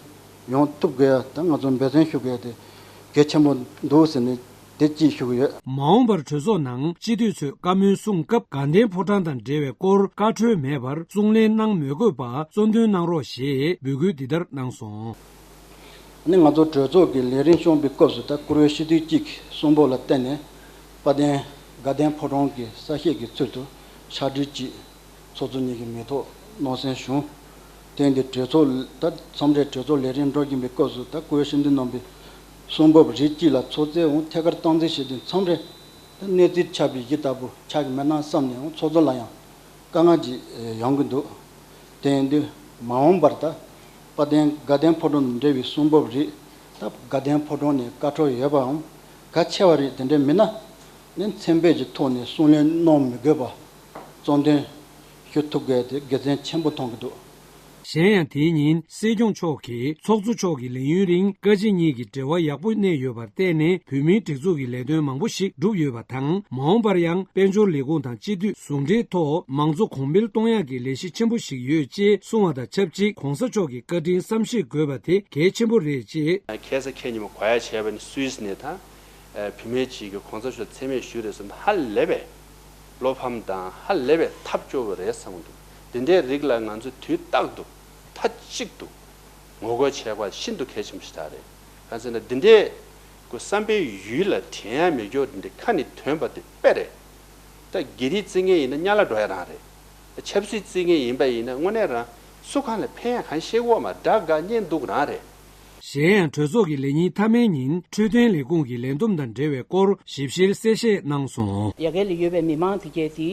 ཡོང་ཐུབ་དགོས་ཡ། ད་ང་ཚོ་འབད་བརྩོན་ཞུ་དགོས་ཡ་དེ་གལ་ཆེན་པོ་འདུག་ཟེར་ནས་དེ་གཅིག་ཞུ་གི་ཡོད། མ་འོངས་པར་གྲོས་ཚོགས་ནང་སྤྱི་འཐུས་ཚོས་བཀའ་མོལ་གསུང་སྐབས་དགའ་ལྡན་ཕོ་བྲང་དང་འབྲེལ་བའི་སྐོར་བཀའ་འཁྲོལ་མེད་པར་གསུང་གླེང་གནང་མི་དགོས་པ་གཙོ་འདོན་གནང་རོགས་ཞེས་འབོད་སྐུལ་འདི་ལྟར་གནང་སོང་། ནི་ང་ཚོ་གྲོས་ཚོགས་ཀྱི་ལས་རིམ་སྐྱོང་བའི་སྐབས་སུ། ད་བཀུར་འོས་སྤྱི་འཐུས་གཅིག་གསུང་འབུམ་ལ་བརྟེན་ནས་དཔལ་ལྡན་དགའ་ལྡན་ཕོ་བྲང་གི་གསལ་བཤད་ཀྱི་ཚུལ་དུ་ཕྱག་བྲིས་གཅིག་ཚོགས་གཙོ་གཉིས་ཀྱི་མིང་ཐོག་གནང་གསན་བྱུང་། དེ་ཡིན་དུས་གྲོས་ཚོགས་ད་མཚམས་རེ་གྲོས་ཚོགས་ལས་རིམ་འགྲོ་བཞིན་པའི་སྐབས་སུ། ད་བཀུར་འོས་སྤྱི་འཐུས་རྣམ་པས་གསུང་འབུམ་རིགས་གཅིག་ལ་ཚོགས་གཙོས་འོང་ཐད་ཀར་སྟངས་འཛིན་བྱེད་དུས། མཚམས་རེ་ད་གནས་ཚུལ་ཆགས་པའི་གཞི་ལྟ་བུ་ཆགས་ཀྱི་མེད་ན་བསམ་ནས། འོང་ཚོགས་གཙོ་ལ་ཡང་དཀའ་ངལ་ཅིག་ཡོང་གི་འདུག་དེ་ཡིན་དུས་མ་འོངས་པར་ད་དཔལ་ལྡན་དགའ་ལྡན་ཕོ་བྲང་དང་འབྲེལ་བའི་གསུང་འབུམ་རིགས། ད་དགའ་ལྡན་ཕོ་བྲང་ནས་བཀའ་འཁྲོལ་ཡོད་པའམ་གལ་ཆེ་བ་རིགས་དེ་འདྲ་མིན་ན། ནི་མཚན་སྦས་ཀྱི་ཐོག་ནས་གསུང་གླེང་གནང་མི་དགོས་པ་གཙོ་འདོན་ཞུ་ཐུབ་དགོས་དེ་དགེ་མཚན་ཆེན་པོ་མཐོང་གི་འདུག་གཞན་ཡང་དེའི་ཉིན་སྲིད་སྐྱོང་མཆོག་གིས་ཚོགས་གཙོ་མཆོག་གི་ལས་ཡུན་རིང་བཀའ་སྤྱི་གཉིས་ཀྱི་འབྲེལ་བ་ཡག་པོ་གནས་ཡོད་པར་བརྟེན་ནས། བོད་མིའི་སྒྲིག་འཛུགས་ཀྱི་ལས་དོན་མང་པོ་ཞིག་བསྒྲུབས་ཡོད་པ་དང་། མ་འོངས་པར་ཡང་དཔལ་འབྱོར་ལས་ཁུངས་དང་སྤྱི་འཐུས་ཟུང་འབྲེལ་ཐོག་མང་གཙོ་གོང་འཕེལ་གཏོང་ཡག་གི་ལས་གཞི་ཆེན་པོ་ཞིག་ཡོད་ཅེས་གསུངས་བ་དང་ཆབས་ཅིག ༸གོང་ས་མཆོག་གི་བཀའ་དྲིན་བསམ་ཤེས་དགོས་པ་དེ་གལ་ཆེན་པོ་རེད་ཅེས། ཁ་སང་ཁ་ཉིན་མོ་གོ་ཡ་བྱས་པ་ནི་སུད་སི་ནས་ད། བུད་མེད་ཅིག་གིས་གོང་ས་མཆོག་མཚན་སྨད་ཞུས་རེད་བསམ། ཧ་ལས་པའི་བློ་ཕམ་དང་། ཧ་ལས་པའི་ཐབས་སྐྱོ་བོ་རེད་བསམ་གྱི་འདུག་དེ་འདྲའི་རིགས་ལ་ང་ཚོས་དུས་རྟག་ཏུ་མཐའ་གཅིག་ཏུ་ངོ་རྒོལ་བྱེད་དགོས་པ་ཤིན་ཏུ་གལ་ཆེན་པོ་ཞིག་རེད། གང་ཟེར་ན་འདི་འདྲའི་ཀུ་བསམ་པའི་ཡུལ་ལ་དྲན་ཡ་མེད་རྒྱུ་འདི་འདྲའི་ཁ་ནས་ཐོན་པ་དེ་དཔེ་རེད། ད་དགེ་རིགས་བརྩི་མཁན་ཡིན་ན་དམྱལ་བ་འགྲོ་ཡ་རང་རེད། ཆབ་སྲིད་བརྩི་མཁན་ཡིན་པ་ཡིན་ན་དངོས་གནས་རང་སུ་གང་ལ་ཕན་ཡ་གང་ཤེས་ཀྱི་ཡོད་མ་རེད། དགྲ་དགའ་གཉེན་སྡུག་རང་རེད། གཞན་ཡང་གྲོས་ཚོགས་ཀྱི་ལས་ཉིན་མཐའ་མའི་ཉིན་འཕྲོད་བསྟེན་ལས་ཁུངས་ཀྱི་ལས་བསྡོམས་དང་འབྲེལ་བའི་སྐོར་ཞིབ་བཤེར་གསལ་བཤད་གནང་སོང་། ཡ་གི་ལ་ཡོད་པའི་མི་མང་དེ་གས་དེ་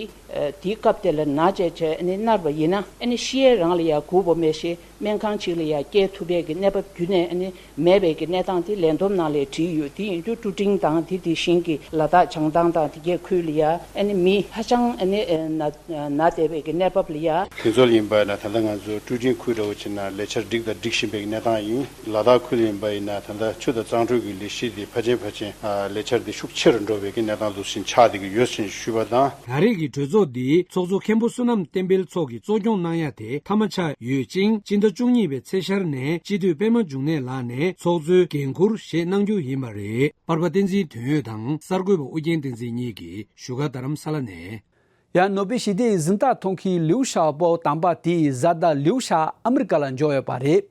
དེའི་སྐབས་དེ་ལ་ན་བྱས་བྱས་ཨ་ནི་མནར་བ་ཡིན་ན་ཨ་ནི་ཤི་ཡས་རང་ལ་ཡ་སྒུག་དགོས་མེད་ཤེས། སྨན་ཁང་གཅིག་ལ་ཡ་སྐྱེལ་ཐུབ་པའི་གི་གནས་བབ་རྒྱུན་ནས་ཨ་ནི་མེད་པའི་གི་གནས་སྟངས་དེ་ལས་བསྡོམས་ནང་ལ་བྲིས་ཡོད། དེ་ཡིན་དུས་ཀྲུ་ཀྲིང་དང་དེ་དེ་བཞིན་གྱི་ལ་དྭགས་བྱང་ཐང་དང་དེ་གའི་ཁུལ་ལ་ཡ་ཨ་ནི་མི་ཧ་ཅང་ཨ་ནི་ན་ན་བསྡད་པའི་གི་གནས་བབ་ལ་ཡ། ཁྱེད་ཚོ་ལ་ཡིན་པ་ན་ད་ལྟ་ང་ཚོ་ཀྲུ་ཀྲིང་ཁུལ་འདྲ་བོ་བྱས་ན་ལས་འཆར་སྒྲིག་དང་སྒྲིག་བཞིན་པའི་གནས་སྟངས་ཡིན། ལ་དྭགས་ཁུལ་ལ་ཡིན་པ་ཡིན་ན་ད་ལྟ་ཆུ་དང་གཙང་འཕྲོད་ཀྱི་ལས་གཞི་དེ་ཕལ་ཆེར་ཕལ་ཆེར་ལས་འཆར་དེ་ཤུགས་ཆེ་རུ་འགྲོ་བའི་གི་གནས་སྟངས་འདུག་བཞིན་ཆགས་བསྡད་ཀྱི་ཡོད་ཅེས་ཞུས་པ་དང་། ད་རེས་ཀྱི་གྲོས་ཚོགས་འདི་ཚོགས་གཙོ་མཁན་པོ་བསོད་ནམས་བསྟན་འཕེལ་མཆོག་གིས་གཙོ་སྐྱོང་གནང་ཡ་དེ་མཐའ་མ་ཆགས་ཡོད་ཅིང་། སྤྱི་ཟླ་བཅུ་གཉིས་པའི་ཚེས་ཤར་ནས་སྤྱི་འཐུས་པད་མ་འབྱུང་གནས་ལགས་ནས་ཚོགས་གཙོའི་འགན་འཁུར་བཞེས་གནང་རྒྱུ་ཡིན་པ་རེད། པར་པ་བསྟན་འཛིན་དོན་ཡོད་དང་གསར་འགོད་པ་ཨུ་རྒྱན་བསྟན་འཛིན་གཉིས་ཀྱིས་བཞུགས་སྒར་རྡ་རམ་ས་ལ་ནས། ཡང་ནོ་སྦེལ་ཞི་བདེའི་གཟེངས་རྟགས་ཐོབ་མཁན་ལིའུ་ཞའོ་པོ་དམ་པ་དེའི་བཟའ་ཟླ་ལིའུ་ཞའོ་ཨ་མི་རི་ཀ་ལ་འབྱོར་ཡོད་པ་རེད།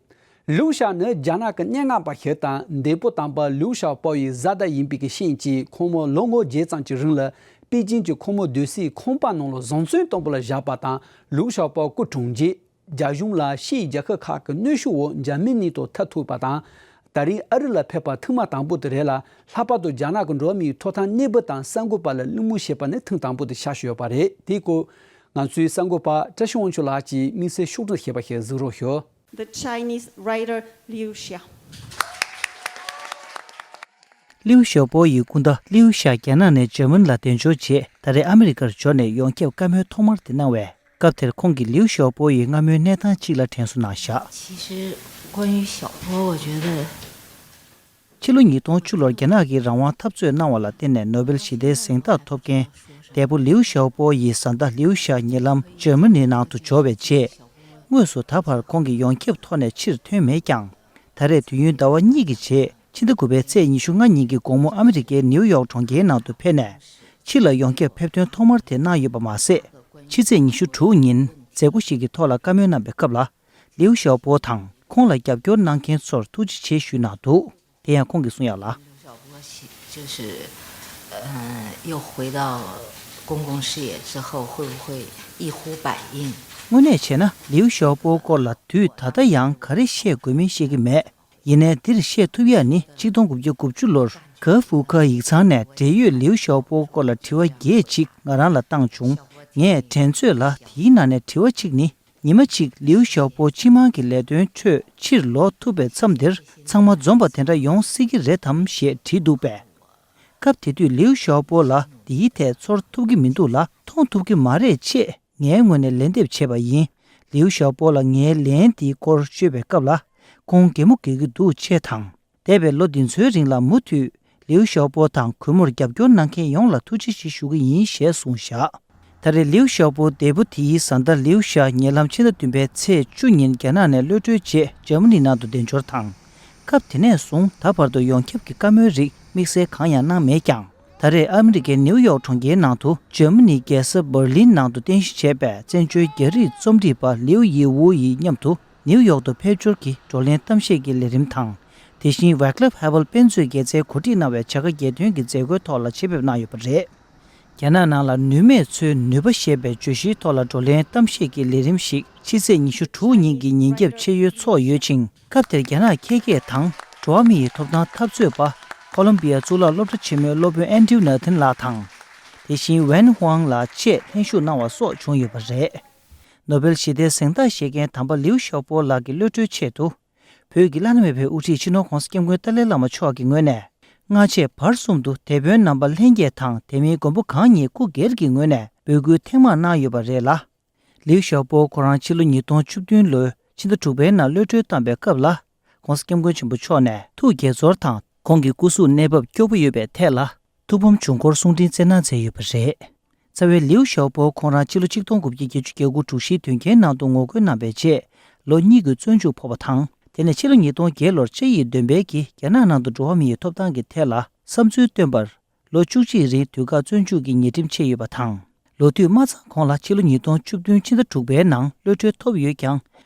ལིའུ་ཞའོ་ནི་རྒྱ་ནག་གི་སྙན་ངག་པ་ཞིག་དང་འདས་པོ་དམ་པ་ལིའུ་ཞའོ་པོ་ཡི་བཟའ་ཟླ་ཡིན་པའི་གི་རྐྱེན་གྱིས་ཁོང་མོ་ལོ་ངོ་བརྒྱད་ཙམ་གྱི་རིང་ལ་པེ་ཅིན་གྱི་ཁོང་མོ་སྡོད་སའི་ཁང་པ་ནང་ལ་བཟང་བཙོན་དམ་པོ་ལ་བཞག་པ་དང་། ལིའུ་ཞའོ་པོ་སྐུ་གྲོངས་རྗེས། རྒྱ་གཞུང་ལ་ཕྱིའི་རྒྱལ་ཁབ་ཁག་གི་གནོན་ཤུགས་འོག་འཇར་མ་ནི་དང་ཐག་ཐུག་པ་དང་། ད་རིང་ཨ་རི་ལ་ཕེབས་པ་ཐེངས་མ་དང་པོ་དེ་རེད་ལ། ལྷག་པར་དུ་རྒྱ་ནག་གི་འགྲོ་བ་མིའི་ཐོབ་ཐང་གནས་བབ་དང་གསར་འགོད་པ་ལ་གླེང་མོལ་བྱས་པ་ནི་ཐེངས་དང་པོ་དེ་ཆགས་བཞིན་ཡོད་པ་རེད། དེའི་སྐོར་ང་ཚོའི་གསར་འགོད་པ་བཀྲ་ཤིས་དབང་ཕྱུག་ལགས་ཀྱིས་དམིགས་བསལ་ཕྱོགས་སྒྲིག་བྱས་པ་ཞིག་གཟིགས་རོགས་ཞུ། The Chinese writer Liu Xia. ལིའུ་ཞའོ་པོ་ཡི་སྐུ་ཟླ་ལིའུ་ཞའོ་རྒྱ་ནག་ནས་འཇར་མ་ནི་ལ་གདན་འབྱོར་རྗེས་ད་རེས་ཨ་མི་རི་ཀར་འབྱོར་ནས་ཡོངས་ཁྱབ་བཀའ་མོལ་ཐོག་མར་དེ་གནང་བས། སྐབས་དེར་ཁོང་གིས་ལིའུ་ཞའོ་པོ་ཡི་སྔ་མོའི་གནས་སྟངས་གཅིག་ལ་དྲན་གསོ་གནང་བཞག 其实关于小波，我觉得 ཕྱི་ལོ་ཉིས་སྟོང་བཅུ་ལོར་རྒྱ་ནག་གིས་རང་དབང་འཐབ་རྩོད་གནང་བ་ལ་བརྟེན་ནས་ནོ་སྦེལ་ཞི་བདེའི་གཟེངས་རྟགས་ཐོབ་མཁན་འདས་པོ་ལིའུ་ཞའོ་པོ་ཡི་བཟའ་ཟླ་ལིའུ་ཞའོ་ཉེ་ལམ་འཇར་མ་ནིའི་ནང་དུ་འབྱོར་བའི་རྗེས། དངོས་སུ་ད་བར་ཁོང་གིས་ཡོངས་ཁྱབ་ཐོག་ནས་ཕྱིར་ཐོན་མེད་ཀྱང་། ད་རེས་དུས་ཡུན་ཟླ་བ་གཉིས་ཀྱི་རྗེས་ཕྱི་ཟླ་དགུ་པའི་ཚེས་ཉི་ཤུ་ལྔ་ཉིན་གྱི་དགོང་མོ་ཨ་མི་རི་ཀའི་ནིའུ་ཡོག་གྲོང་ཁྱེར་ནང་དུ་ཕེབས་ནས། ཕྱི་ལ་ཡོངས་ཁྱབ་ཕེབས་ཐོན་ཐོག་མར་དེ་གནང་ཡོད་པ་མ་ཟད། ཕྱི་ཚེས་ཉི་ཤུ་དྲུག་ཉིན་མཛད་སྒོ་ཞིག་གི་ཐོག་ལ་བཀའ་མོལ་གནང་བའི་སྐབས་ལ། ལིའུ་ཞའོ་པོ་དང་ཁོང་ལ་རྒྱབ་སྐྱོར་གནང་མཁན་ཚོར་ཐུགས་རྗེ་ཆེ་ཞུས་གནང་འདུག་དེ་ཡང་ཁོང་གིས་གསུངས་ཡག་ལ། 就是呃，又回到公共视野之后，会不会一呼百应？ དངོས་གནས་བྱས་ན་ལིའུ་ཞའོ་པོའི་སྐོར་ལ་དུས་ད་ལྟ་ཡང་ག་རེ་བཤད་དགོས་མིན་ཤེས་ཀྱི་མེད། ཡིན་ནའི་འདིར་བཤད་ཐུབ་ཡག་ནི་གཅིག་སྟོང་དགུ་བརྒྱ་དགུ་བཅུ་ལོར་ག་ཧྥུ་ཁ་ཡིག་ཚང་ནས་འབྲེལ་ཡོད་ལིའུ་ཞའོ་པོའི་སྐོར་ལ་དྲི་བ་བརྒྱད་ཅིག་ང་རང་ལ་བཏང་བྱུང་། ངས་དྲན་ཚོད་ལ་དེའི་ནང་ནས་དྲི་བ་གཅིག་ནི། ཉི་མ་གཅིག་ལིའུ་ཞའོ་པོ་སྤྱི་དམངས་ཀྱི་ལས་དོན་ཁྲོད་ཕྱིར་ལོག་ཐུབ་པའི་མཚམས་འདིར་ཚང་མ་འཛོམས་པ་དེ་འདྲ་ཡོང་སྲིད་ཀྱི་རེད་དམ་ཞེས་དྲིས་འདུག་པས། སྐབས་དེ་དུས་ལིའུ་ཞའོ་པོ་ལ་འདིའི་ཐད་ཚོར་ཐུབ་ཀྱི་མི་འདུག་ལ་མཐོང་ཐུབ་ཀྱི་མ་རེད་ཅེས་ངའི་ངོས་ནས་ལན་འདེབས་བྱས་པ་ཡིན། ལིའུ་ཞའོ་པོ་ལ་ངའི་ལན་དེའི་སྐོར་ཤོད་པའི་སྐབས་ལ་ཁོང་གད་མོ་བགད་ཀྱི་འདུག་ཅེས་དང་། འདས་པའི་ལོ་འདི་ཚོའི་རིང་ལ་མུ་མཐུད་ལིའུ་ཞའོ་པོ་དང་གུས་མོར་རྒྱབ་སྐྱོར་གནང་མཁན་ཡོངས་ལ་ཐུགས་རྗེ་ཆེ་ཞུ་གི་ཡིན་ཞེས་གསུངས་བཞག་ད་རེས་ལིའུ་ཞའོ་པོ་འདས་པོ་དེའི་བཟའ་ཟླ་ལིའུ་ཞའོ་ཉེ་ལམ་ཕྱི་ཟླ་བདུན་པའི་ཚེས་བཅུ་ཉིན་རྒྱ་ནག་ནས་གློད་གྲོལ་རྗེས་འཇར་མ་ནི་ནང་དུ་གདན་འབྱོར་དང་། སྐབས་དེ་ནས་བཟུང་ད་བར་དུ་ཡོངས་ཁྱབ་ཀྱི་བཀའ་མོལ་རིགས་དམིགས་བསལ་གང་ཡང་གནང་མེད་ཀྱང་། ད་རེས་ཨ་མི་རི་ཀའི་ནིའུ་ཡོག་གྲོང་ཁྱེར་ནང་དུ་འཇར་མ་ནིའི་རྒྱལ་ས་འབར་ལིན་ནང་དུ་རྟེན་གཞི་བྱས་པའི་བཙན་བྱོལ་རྒྱ་རིགས་རྩོམ་སྒྲིག་པ་ལིའུ་ཡི་ཝུའུ་ཡི་མཉམ་དུ། ནིའུ་ཡོག་ཏུ་ཕེབས་འབྱོར་གྱི་བགྲོ་གླེང་གཏམ་བཤད་ཀྱི་ལས་རིམ་དང་། དེ་བཞིན་ཝེ་ཀླེབ་ཧེ་ཝལ་དཔེ་མཛོད་དགེ་རྩའི་གོ་སྒྲིག་གནང་བའི་བྱ་དགའ་རྒྱས་སྟོན་གྱི་མཛད་སྒོའི་ཐོག་ལ་ཆེད་ཕེབས་གནང་ཡོད་པ་རེད། རྒྱ་ནག་ནང་ལ་ནུས་མེད་ཚོའི་ནུས་པ་ཞེས་པའི་བརྗོད་གཞིའི་ཐོག་ལ་བགྲོ་གླེང་གཏམ་བཤད་ཀྱི་ལས་རིམ་ཞིག་ཕྱི་ཚེས་ཉི་ཤུ་དྲུག་ཉིན་གྱི་ཉིན་རྒྱབ་ཆེད་ཡོད་ཚོགས་ཡོད་ཅིང་། སྐབས་དེར་རྒྱ་ནག་ཁེ་གེ་དང་འགྲོ་བ་མི་ཡི་ཐོབ་ཐང་འཐབ་རྩོད་པ་ཀོ་ལོམ་བི་ཡ་གཙུག་ལག་སློབ་གྲྭ་ཆེན་མོའི་སློབ་དཔོན་ཨན་ཏྲིའུ་ནཱ་ཐན་ལགས་དང་། དེ་བཞིན་ཝན་ཧུའང་ལགས་བཅས་ལྷན་ཞུགས་གནང་བ་སོགས་བྱུང་ཡོད་པ་རེད། ནོ་སྦེལ་ཞི་བདེའི་གཟེངས་རྟགས་བཞེས་མཁན་དམ་པ་ལིའུ་ཞའོ་པོ་ལགས་ཀྱི་གློད་གྲོལ་ཆེད་དུ། བོད་ཀྱི་བླ་ན་མེད་པའི་དབུ་ཁྲིད་སྤྱི་ནོར་༧གོང་ས་༧སྐྱབས་མགོན་ཏཱ་ལའི་བླ་མ་མཆོག་གི་ངོས་ནས། སྔ་རྗེས་བར་གསུམ་དུ་དེད་དཔོན་རྣམ་པ་ལྷན་རྒྱས་དང་དེ་མིན་མགོན་པོ་གང་ཉིད་སྐུ་སྒེར་གྱི་ངོས་ནས་འབོད་སྐུལ་ཐེངས་མང་གནང་ཡོད་པ་རེད་ལ། ལིའུ་ཞའོ་པོ་ཁོ་རང་ཕྱི་ལོ་ཉིས་སྟོང་བཅུ་བདུན་ལོའི་ཕྱི་ཟླ་དྲུག་པའི་ནང་གློད་གྲོལ་བཏང་པའི་སྐབས་ལ། ༧གོང་ས་༧སྐྱབས་མགོན་ཆེན་པོ་མཆོག་ནས་ཐུགས་དགྱེས་ཚོར་དང་། ཁོང་གི་སྐུ་གཟུགས་གནས་བབ་སྐྱོ་པོ་ཡོད་པའི་ཐད་ལ། ཐུགས་ཕམ་བྱུང་སྐོར་གསུང་འཕྲིན་བསྩལ་གནང་མཛད་ཡོད་པ་རེད། རྩ་བའི་ལིའུ་ཞའོ་པོ་ཁོང་རང་ཕྱི་ལོ་ཆིག་སྟོང་དགུ་བརྒྱ་བརྒྱད་ཅུ་གྱ་དགུ་དྲུག་བཞིའི་དོན་རྐྱེན་ནང་དུ་ངོ་རྒོལ་གནང་བའི་རྗེས། ལོ་གཉིས་ཀྱི་བཙོན་འཇུག་ཕོག་པ་དང་། དེ་ནས་ཕྱི་ལོ་ཉིས་སྟོང་བརྒྱད་ལོར་ཅཱ་ཡི་འདོན་སྤེལ་གྱིས་རྒྱ་ནག་ནང་དུ་འགྲོ་བ་མི་ཡི་ཐོབ་ཐང་གི་ཐད་ལ་བསམ་ཚུལ་བཏོན་པར། ལོ་བཅུ་གཅིག་རིང་དུས་བཀག་བཙོན་འཇུག་གི་ཉེས་ཁྲིམས་བཅད་ཡོད་པ་དང་། ལོ་དུས་མ་ཚང་གོང་ལ་ཕྱི་ལོ་ཉིས་སྟོང་བཅུ་བདུན་ཕྱི་ཟླ་དྲུག་པའི་ནང་གློད་གྲོལ་ཐོབ་ཡོད་ཀྱང་།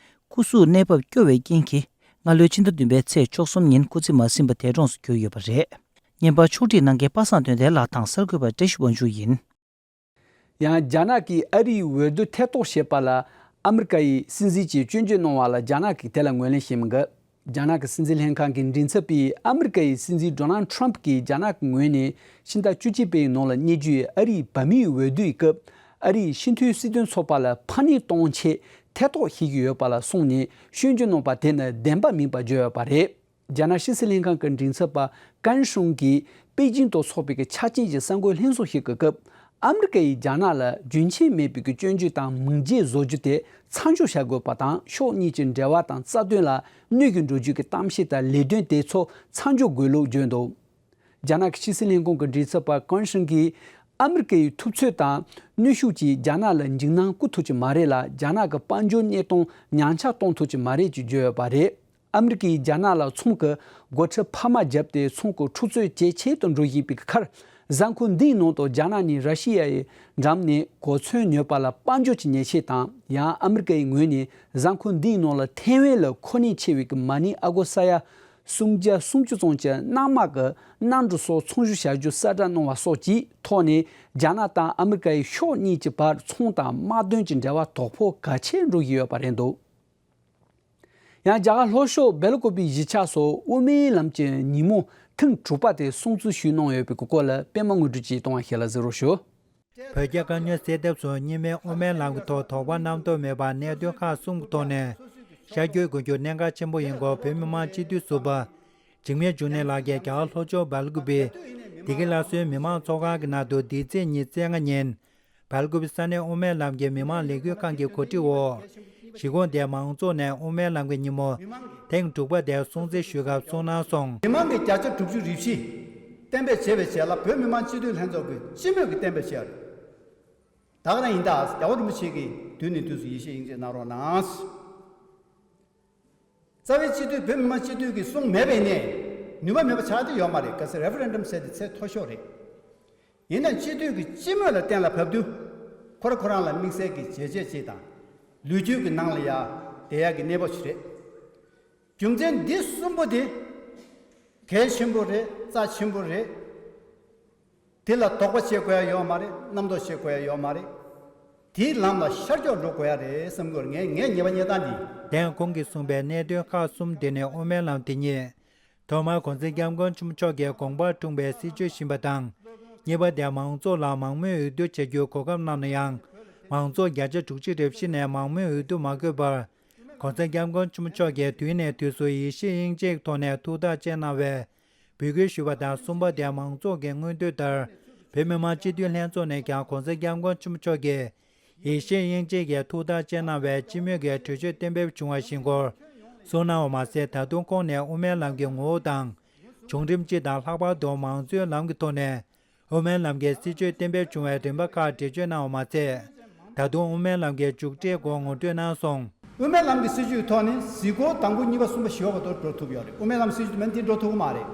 སྐུ་གཟུགས་གནས་བབ་སྐྱོ་བའི་རྐྱེན་གྱིས་སྔ་ལོའི་ཕྱི་ཟླ་བདུན་པའི་ཚེས་བཅུ་གསུམ་ཉིན་སྐུ་ཚེ་མ་ཟིན་པར་འདས་གྲོངས་སུ་གྱུར་ཡོད་པ་རེད། བརྙན་པར་ཕྱོགས་སྒྲིག་གནང་མཁན་པ་སངས་དོན་ལྡན་ལགས་དང་གསར་འགོད་པ་བཀྲ་ཤིས་དབང་ཕྱུག་ཡིན། ཡང་རྒྱ་ནག་གིས་ཨ་རིའི་འོས་བསྡུ་ཐེ་གཏོགས་བྱས་པ་ལ་ཨ་མི་རི་ཀ་ཡི་སྲིད་འཛིན་གྱིས་སྐྱོན་བརྗོད་གནང་བ་ལ་རྒྱ་ནག་གིས་དེ་ལ་ངོས་ལེན་བྱེད་མི་དགོས། རྒྱ་ནག་གི་སྲིད་འཛིན་ལྷན་ཁང་གི་མགྲིན་ཚབ་པས་ཨ་མི་རི་ཀ་ཡི་སྲིད་འཛིན་ཌོ་ནལ་ཊམ་གྱིས་རྒྱ་ནག་གི་ངོས་ནས་ཕྱི་ཟླ་བཅུ་གཅིག་པའི་ནང་ལ་གཉེར་རྒྱུའི་ཨ་རིའི་བབ་མེད་འོས་བསྡུའི་སྐབས་ཨ་རིའི་སྤྱི་མཐུན་སྲིད་དོན་ཚོགས་པ་ལ་ཕངས་སྣེ་གཏོང་ཆེད་ཐེ་གཏོགས་བྱེད་ཀྱི་ཡོད་པ་ལ་སོང་ནས་སྐྱོན་བརྗོད་གནང་པ་དེ་ནི་བདེན་པ་མིན་པ་བརྗོད་ཡོད་པ་རེད། རྒྱ་ནག་ཕྱི་སྲིད་ལྷན་ཁང་གི་མགྲིན་ཚབ་པ་ཀན་ཧྲུང་གིས་པེ་ཅིང་དུ་འཚོགས་པའི་ཆ་རྐྱེན་གྱི་གསར་འགོད་ལྷན་ཚོགས་ཤིག་གི་སྐབས། ཨ་མི་རི་ཀ་ཡིས་རྒྱ་ནག་ལ་རྒྱུན་ཆད་མེད་པའི་སྐྱོན་བརྗོད་དང་མིང་རྗེས་བཟོ་རྒྱུ་དེ་མཚམས་འཇོག་བྱ་དགོས་པ་དང་། ཕྱོགས་གཉིས་ཀྱི་འབྲེལ་བ་དང་རྩ་དོན་ལ་གནོད་ཀྱི་འགྲོ་རྒྱུ་གི་གཏམ་བཤད་དང་ལས་དོན་དེ་ཚོ་མཚམས་འཇོག་དགོས་ལུགས་བརྗོད་འདུག་རྒྱ་ནག་གི་ཕྱི་སྲིད་ལྷན་ཁང་གི་མགྲིན་ཚབ་པ་ཀོན་ཧྲིན་གྱིས། ཨ་མི་རི་ཀའི་ཐུབ་ཚོད་དང་གནོན་ཤུགས་ཀྱིས་རྒྱ་ནག་ལ་འཇིགས་སྣང་བསྐུལ་ཐུབ་ཀྱི་མ་རེད་ལ། རྒྱ་ནག་གི་དཔལ་འབྱོར་གནས་སྟངས་ཉམས་ཆག་གཏོང་ཐུབ་ཀྱི་མ་རེད་ཅེས་བརྗོད་ཡོད་པ་རེད། ཨ་མི་རི་ཀས་རྒྱ་ནག་ལ་ཚོང་གི་སྒོ་ཁྲལ་འཕར་མ་བརྒྱབ་སྟེ། ཚོང་གི་འཁྲུག་རྩོད་ཇེ་ཆེ་དུ་འགྲོ་བཞིན་པའི་ཁར། གཟའ་འཁོར་འདིའི་ནང་དུ་རྒྱ་ནག་ནས་ར་ཤི་ཡའི་འགྲམ་ནས་གོ་མཚོན་ཉོས་པ་ལ་དཔལ་འབྱོར་གྱི་ཉེས་ཆད་དང་། ཡང་ཨ་མི་རི་ཀའི་ངོས་ནས་གཟའ་འཁོར་འདིའི་ནང་ལ་ཐེ་ཝན་ལ་མཁོ་གནད་ཆེ་བའི་མ་ཎི་ཨ་སྒོར་ས་ཡ་སུམ་བརྒྱ་སུམ་ཅུ་ཙམ་གྱི་གནམ་དམག་གི་གནམ་གྲུ་སོགས་ཚོང་བཞུད་བྱ་རྒྱུ་གསལ་བསྒྲགས་གནང་བ་སོགས་ཀྱི་ཐོག་ནས། རྒྱ་ནག་དང་ཨ་མི་རི་ཀའི་ཕྱོགས་གཉིས་ཀྱི་བར་ཚོང་དང་དམག་དོན་གྱི་འབྲེལ་བ་དོ་ཕོག་གལ་ཆེར་འགྲོ་བཞིན་ཡོད་པ་རེད་འདུག་ཡང་རྒྱ་གར་ལྷོ་ཕྱོགས་སྦེལ་ཀོབ་པའི་གཞིས་ཆགས་སུ་དབུ་མའི་ལམ་གྱི་ཉིན་མོ་ཐེངས་དྲུག་པ་དེ་སྲུང་བརྩི་ཞུས་གནང་ཡོད་པའི་སྐོར་ལ་པད་མ་དངོས་གྲུབ་ཀྱིས་གཏོང་བ་ཞིག་ལ་གཟིགས་རོགས་ཞུ། བོད་རྒྱ་དཀའ་རྙོག་སེལ་ཐབས་སུ་གཉིས་སྨན་དབུ་མའི་ལམ་གྱི་ཐོག་དོགས་པ་རྣམ་རྟོག་མེད་པར་གནད་དོན་ཁག་གསུམ་གྱི་ཐོག་ནས་ཤར་བསྐྱོད་དགོས་རྒྱུ་གནད་འགག་ཆེན་པོ་ཡིན་སྐོར་བོད་མི་མང་སྤྱི་འཐུས་ཟུར་པ་འཇིགས་མེད་འབྱུང་གནས་ལགས་ཀྱིས་རྒྱ་གར་ལྷོ་ཕྱོགས་སྦེལ་ཀོབ་པའི་བདེ་སྐྱིད་སླར་གསོའི་མི་མང་ཚོགས་ཁང་གི་ནང་དུ་འདི་ཚེས་ཉི་ཤུ་རྩ་ལྔ་ཉིན། སྦེལ་ཀོབ་ས་གནས་དབུ་མའི་ལམ་གྱི་མི་མང་ལས་འགུལ་ཁང་གི་གོ་སྒྲིག་འོག་གཞིས་ཁོངས་དེའི་མང་ཚོགས་ནས་དབུ་མའི་ལམ་གྱི་ཉིན་མོ་ཐེངས་དྲུག་པ་དེ་སྲུང་བརྩི་ཞུ་སྐབས་གསུངས་གནང་སོང་། མི་མང་གི་བརྒྱ་ཆ་དྲུག་ཅུ་རེ་བཞི་གཏན་འབེབས་བྱས་པའི་རྗེས་ལ་བོད་མི་མང་སྤྱི་འཐུས་ལྷན་ཚོགས་ཀྱིས་སྤྱི་མོས་ཀྱིས་གཏན་འབེབས་བྱས་པ་རེད། ད་ག་རང་ཡིན་ད། རྒྱལ་བ་རིན་པོ་ཆེ་གིས་དུས་ནས་དུས་སུ་ཡིད་ཆེས་དབྱེ་འབྱེད་གནང་རོགས་གནང་། རྩ་བའི་སྤྱི་འཐུས་བོད་མི་མང་སྤྱི་འཐུས་ཀྱིས་གསུངས་མེད་པས་ནས་ནུས་པ་མེད་པ་ཆགས་ཀྱི་ཡོད་མ་རེད། གལ་སྲིད་རེ་ཕ་རན་ཌམ་ཟེར་དེ་ཚད་མཐོ་ཤོས་རེད། ཡིན་ནའང་སྤྱི་འཐུས་ཀྱི་སྤྱི་མོས་ལ་གཏན་ལ་ཕབ་དུས་ཁོ་རང་ཁོ་རང་ལ་དམིགས་བསལ་གྱི་བྱས་རྗེས་ཅིག་དང་ལོ་རྒྱུས་ཀྱི་ནང་ལ་ཡ་བསྡད་ཡག་གི་གནས་བབ་ཞིག་རེད། རྒྱུ་མཚན་འདི་གསུམ་པོ་དེ་གལ་ཆེན་པོ་རེད། རྩ་ཆེན་པོ་རེད། དེ་ལ་དོགས་པ་བྱེད་དགོས་ཡ་ཡོད་མ་རེད། རྣམ་རྟོག་བྱེད་དགོས་ཡ་ཡོད་མ་རེད། དེའི་ལམ་ལ་ཤར་ཕྱོགས་འགྲོ་དགོས་ཡ་རེད་བསམ་གྱི་ཡོད། ངས་ངའི་ངེས་པ་རྙེད་སྟངས་འདི། དེ་ཡང་ཁོང་གིས་གསུངས་པའི་གནད་དོན་ཁག་གསུམ་དེ་ནི་དབུ་མའི་ལམ་དེ་ཉིད་ཐོག་མར་གོང་ས་སྐྱབས་མགོན་ཆེན་པོ་མཆོག་གིས་དགོངས་པར་འཁྲུངས་པའི་སྲིད་བྱུས་ཡིན་པ་དང་། གཉིས་པ་དེ་མང་ཚོགས་ལ་མང་མོས་འོས་བསྡུ་བྱ་རྒྱུའི་གོ་སྐབས་གནང་ན་ཡང་། མང་ཚོགས་བརྒྱ་ཆ་དྲུག་ཅུ་རེ་བཞི་ནས་མང་མོས་འོས་བསྡུ་མ་དགོས་པར། གོང་ས་སྐྱབས་མགོན་ཆེན་པོ་མཆོག་གིས་དུས་ནས་དུས་སུ་ཡིད་ཆེས་དབྱེ་འབྱེད་ཀྱི་ཐོག་ནས་ཐུགས་ཐག་བཅད་གནང་བའི་འབོད་སྐུལ་ཞུས་པ་དང་། གསུམ་པ་དེ་མང་ཚོགས་ཀྱི་མངོན་འདོད་ལྟར་བོད་མི་མང་སྤྱི་འཐུས་ལྷན་ཚོགས་ནས་ཀྱང་གོང་ས་སྐྱབས་མགོན་ཆེན་པོ་མཆོག་གིས་ཡིད་ཆེས་དབྱེ་འབྱེད་ཀྱིས་ཐུགས་ཐག་བཅད་གནང་བའི་སྤྱི་མོས་ཀྱི་གྲོས་ཆོད་གཏན་འབེབས་བྱུང་བ་བཞིན་སྐོར་གསུངས་གནང་བ་མ་ཟད། ད་དུང་ཁོང་ནས་དབུ་མའི་ལམ་གྱི་ངོ་བོ་དང་བྱུང་རིམ་སྤྱི་དང་ལྷག་པར་དུ་མང་གཙོའི་ལམ་གྱི་ཐོག་ནས། དབུ་མའི་ལམ་གྱི་སྲིད་བྱུས་གཏན་འབེབས་བྱུང་བའི་རིམ་པ་ཁག་འགྲེལ་བརྗོད་གནང་བ་མ་ཟད། ད་དུང་དབུ་མའི་ལམ་གྱི་མཇུག་འབྲས་སྐོར་ངོ་སྤྲོད་གནང་སོང་། དབུ་མའི་ལམ་གྱི་སྲིད་བྱུས་ཐོག་ནས་གཟིགས་སྐོར་དང་པོ་གཉིས་པ་གསུམ་པ་བཞི་པ་བར་དུ་འགྲོ་ཐུབ་ཡོད་རེད། དབུ་མའི་ལམ་སྲིད་བྱུས་མེད་ན་འདི་འགྲོ་ཐུབ་ཀྱི་མ་རེད།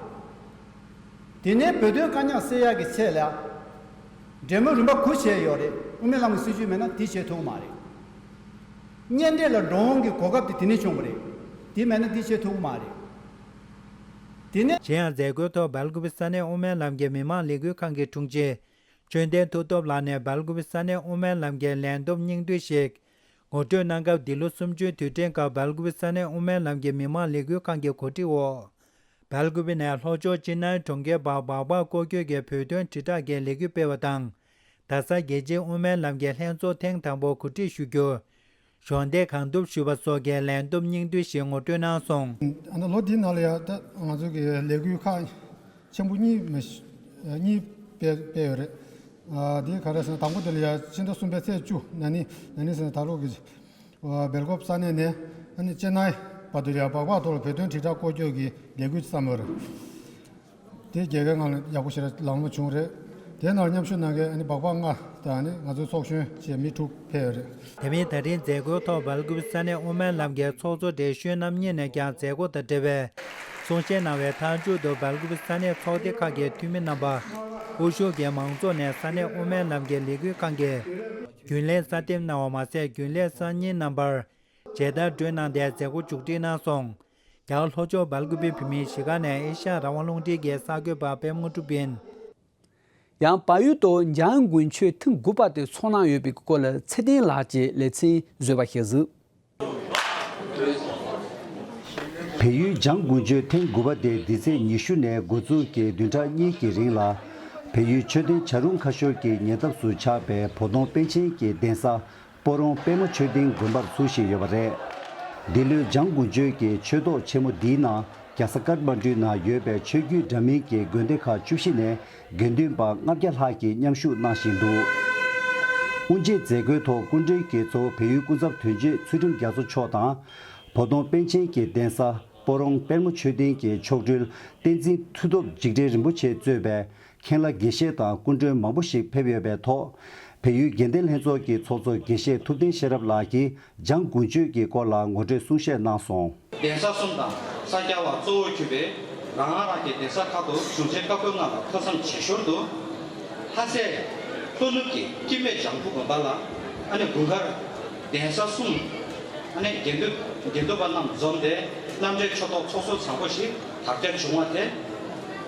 དེ་ནས་བོད་དོན་དཀའ་རྙོག་སེལ་ཡག་གི་ཆེད་ལ་འབྲེལ་མོལ་རིམ་པ་དགུ་བྱས་ཡོད་རེད། དབུ་མའི་ལམ་གྱི་སྲིད་བྱུས་མེད་ན་འདི་བྱེད་ཐུབ་ཀྱི་མ་རེད། གཉེན་འབྲེལ་ལ་འགྲོ་འོང་གི་གོ་སྐབས་དེ་དེ་ནས་བྱུང་བ་རེད། དེ་མེད་ན་འདི་བྱེད་ཐུབ་ཀྱི་མ་རེད། དེ་ནས། གཞན་ཡང་མཛད་སྒོའི་ཐོག་སྦེལ་ཀོབ་ས་གནས་དབུ་མའི་ལམ་གྱི་མི་མང་ལས་འགུལ་ཁང་གི་དྲུང་ཆེ་ཆོས་ལྡན་མཐུ་སྟོབས་ལགས་ནས་སྦེལ་ཀོབ་ས་གནས་དབུ་མའི་ལམ་གྱི་ལས་བསྡོམས་སྙིང་བསྡུས་ཤིག་ངོ་སྤྲོད་གནང་སྐབས། འདི་ལོ་གསུམ་བཅུའི་དུས་དྲན་སྐབས་སྦེལ་ཀོབ་ས་གནས་དབུ་མའི་ལམ་གྱི་མི་མང་ལས་འགུལ་ཁང་གི་གོ་སྒྲིག་འོག་སྦེལ་ཀོབ་ནས་ལྷོ་ཕྱོགས་ཅི་ནའི་གྲོང་ཁྱེར་བར་སྦག་སྦག་སྐོར་སྐྱོད་ཀྱི་བོད་དོན་དྲིལ་བསྒྲགས་ཀྱི་ལས་འགུལ་སྤེལ་བ་དང་། རྡ་ས་རྒྱལ་སྤྱིའི་དབུ་མའི་ལམ་གྱི་ལྷན་ཚོགས་ཐེངས་དང་པོ་གོ་སྒྲིག་ཞུ་རྒྱུ། གཞོགས་འདེགས་གང་ཐུབ་ཞུས་པ་སོགས་ཀྱི་ལས་བསྡོམས་སྙིང་བསྡུས་ཤིག་ངོ་སྤྲོད་གནང་སོང་། ཨ་ནི་ལོ་འདིའི་ནང་ལ་ཡང་ད་ང་ཚོ་གི་ལས་འགུལ་ཁག་ཆེན་པོ་གཉིས་མ་གཞི་གཉིས་སྤེལ་སྤེལ་ཡོད་རེད། ཨ་དེ་ག་རེ་ཟེར་ན། དང་པོ་དེ་ལ་ཡང་ཕྱི་ཟླ་གསུམ་པའི་ཚེས་བཅུ། ན་ནིང་ན་ནིང་ཟེར་ན་ད་ལོ་གི་ཨ་སྦེལ་ཀོབ་ས་གནས་ནས་ཨ་ནི་ཅེ་ནའི་བར་དུ་ཡང་སྦག་སྦག་ཐོག་ལ་བོད་དོན་དྲིལ་བསྒྲགས་སྐོར་སྐྱོད་ཀྱི་ལས་འགུལ་བརྩམས་ཡོད་རེད། དེ་རྒྱལ་ཁའི་ངང་ལ་ཡག་པོ་ཞེ་དྲག་ལམ་ལྷོང་བྱུང་རེད། དེའི་ནང་མཉམ་ཞུགས་གནང་མཁན་ཨ་ནི་སྦག་སྦག་ལྔ་དང་ཨ་ནི་ང་ཚོའི་ཚོགས་གཞོན་བཅས་མི་དྲུག་ཕེབས་ཡོད་རེད། དེ་མིན་ད་རིང་མཛད་སྒོའི་ཐོག་སྦེལ་ཀོབ་ས་གནས་དབུ་མའི་ལམ་གྱི་ཚོགས་གཙོ་བགྲེས་གཞོན་རྣམ་གཉིས་ནས་ཀྱང་མཛད་སྒོ་དང་འབྲེལ་བའི་གསུང་བཤད་གནང་བའི་མཐའ་མཇུག་ཏུ། སྦེལ་ཀོབ་ས་གནས་ཚོགས་སྡེ་ཁག་གི་འཐུས་མི་རྣམ་པ། དབུ་བཞུགས་ཀྱིས་མང་ཚོགས་ནས་ས་གནས་དབུ་མའི་ལམ་གྱི་ལས་འགུལ་ཁང་གི་རྒྱུན་ལས་གསར་འདེམས་གནང་བ་མ་ཟད། རྒྱུན་ལས་གསར་རྙིང་རྣམ་པར་མཇལ་དར་སྤྲོད་གནང་སྟེ་མཛད་སྒོ་མཇུག་སྒྲིལ་གནང་སོང་། རྒྱ་གར་ལྷོ་ཕྱོགས་སྦེལ་ཀོབ་པའི་བོད་མིའི་གཞིས་ཀ་ནས་ཨེ་ཤ་ཡ་རང་དབང་རླུང་འཕྲིན་གྱི་གསར་འགོད་པ་པད་མ་དངོས་གྲུབ་ཡིན། ཡང་བལ་ཡུལ་དུ་འཇང་དགུན་ཆོས་ཐེངས་དགུ་པ་དེ་ཚོགས་གནང་ཡོད་པའི་སྐོར་ལ་ཚེ་བརྟན་ལགས་ཀྱིས་ལེ་ཚན་བཟོས་པ་ཞིག་གཟིགས། བལ་ཡུལ་འཇང་དགུན་ཆོས་ཐེངས་དགུ་པ་དེ་འདི་ཚེས་ཉི་ཤུ་ནས་འགོ་འཛུགས་ཀྱིས་བདུན་ཕྲག་གཉིས་ཀྱི་རིང་ལ། བལ་ཡུལ་མཆོད་རྟེན་བྱ་རུང་ཁ་ཤོར་གྱི་ཉེ་འདབས་སུ་ཆགས་པའི་བོ་དོང་པཎ་ཆེན་གྱི་གདན་ས་སྤ་རོང་པདྨ་མཆོད་རྟེན་དགོན་པར་ཚུགས་བཞིན་ཡོད་པ་རེད། འདི་ལོའི་འཇང་དགུན་ཆོས་ཀྱི་ཆོས་ཐོག་ཆེན་མོ་འདིའི་ནང་རྒྱལ་ས་ཀཏ་མན་ཌུའི་ནང་ཡོད་པའི་ཆོས་བརྒྱུད་འདྲ་མིན་གྱི་དགོན་སྡེ་ཁག་བཅུ་བཞི་ནས་དགེ་འདུན་པ་ལྔ་བརྒྱ་ལྷག་གིས་མཉམ་ཞུགས་གནང་བཞིན་འདུག། དབུ་འབྱེད་མཛད་སྒོའི་ཐོག་སྐུ་མགྲོན་གྱིས་གཙོ་བོ་བལ་ཡུལ་སྐུ་ཚབ་དོན་གཅོད་ཚུལ་ཁྲིམས་རྒྱ་མཚོ་མཆོག་དང་། བོ་དོང་པཎ་ཆེན་གྱི་གདན་ས་སྤ་རོང་པདྨ་མཆོད་རྟེན་གྱི་མཆོག་སྤྲུལ་བསྟན་འཛིན་མཐུ་སྟོབས་འཇིགས་བྲལ་རིན་པོ་ཆེ་གཙོས་པའི་མཁན་བླ་དགེ་བཤེས་དང་སྐུ་མགྲོན་མང་པོ་ཞིག་ཕེབས་ཡོད་པའི་ཐོག། བལ་ཡུལ་དགེ་ལྡན་ལྷན་ཚོགས་ཀྱི་ཚོགས་གཙོ་དགེ་བཤེས་ཐུབ་བསྟན་ཤེས་རབ་ལགས་ཀྱིས་འཇང་དགུན་ཆོས་ཀྱི་སྐོར་ལ་ངོ་སྤྲོད་གསུང་བཤད་གནང་སོང་། གདན་ས་གསུམ་དང་ས་སྐྱ་བ་གཙོ་བོར་གྱུར་པའི་རང་རང་རང་གི་གདན་ས་ཁག་ཏུ་གཞུང་ཆེན་བཀའ་པོད་ལྔ་ལ་ཐོས་བསམ་བྱེད་ཞོར་དུ། ལྷ་སའི་ལྷོ་ནུབ་ཀྱི་སྐྱིད་སྨད་ལྗང་ཁུ་དགོན་པ་ལ་ཨ་ནི་དགུན་ཁར་གདན་ས་གསུམ། ཨ་ནི་དགེ་འདུན་དགེ་འདུན་པ་རྣམས་འཛོམས་ཏེ་རྣམ་འདྲེན་ཆོས་ཐོག་ཚོགས་གཙོ་བཟང་པོ་ཞིག་དར་ཁྱབ་བྱུང་བ་དེ།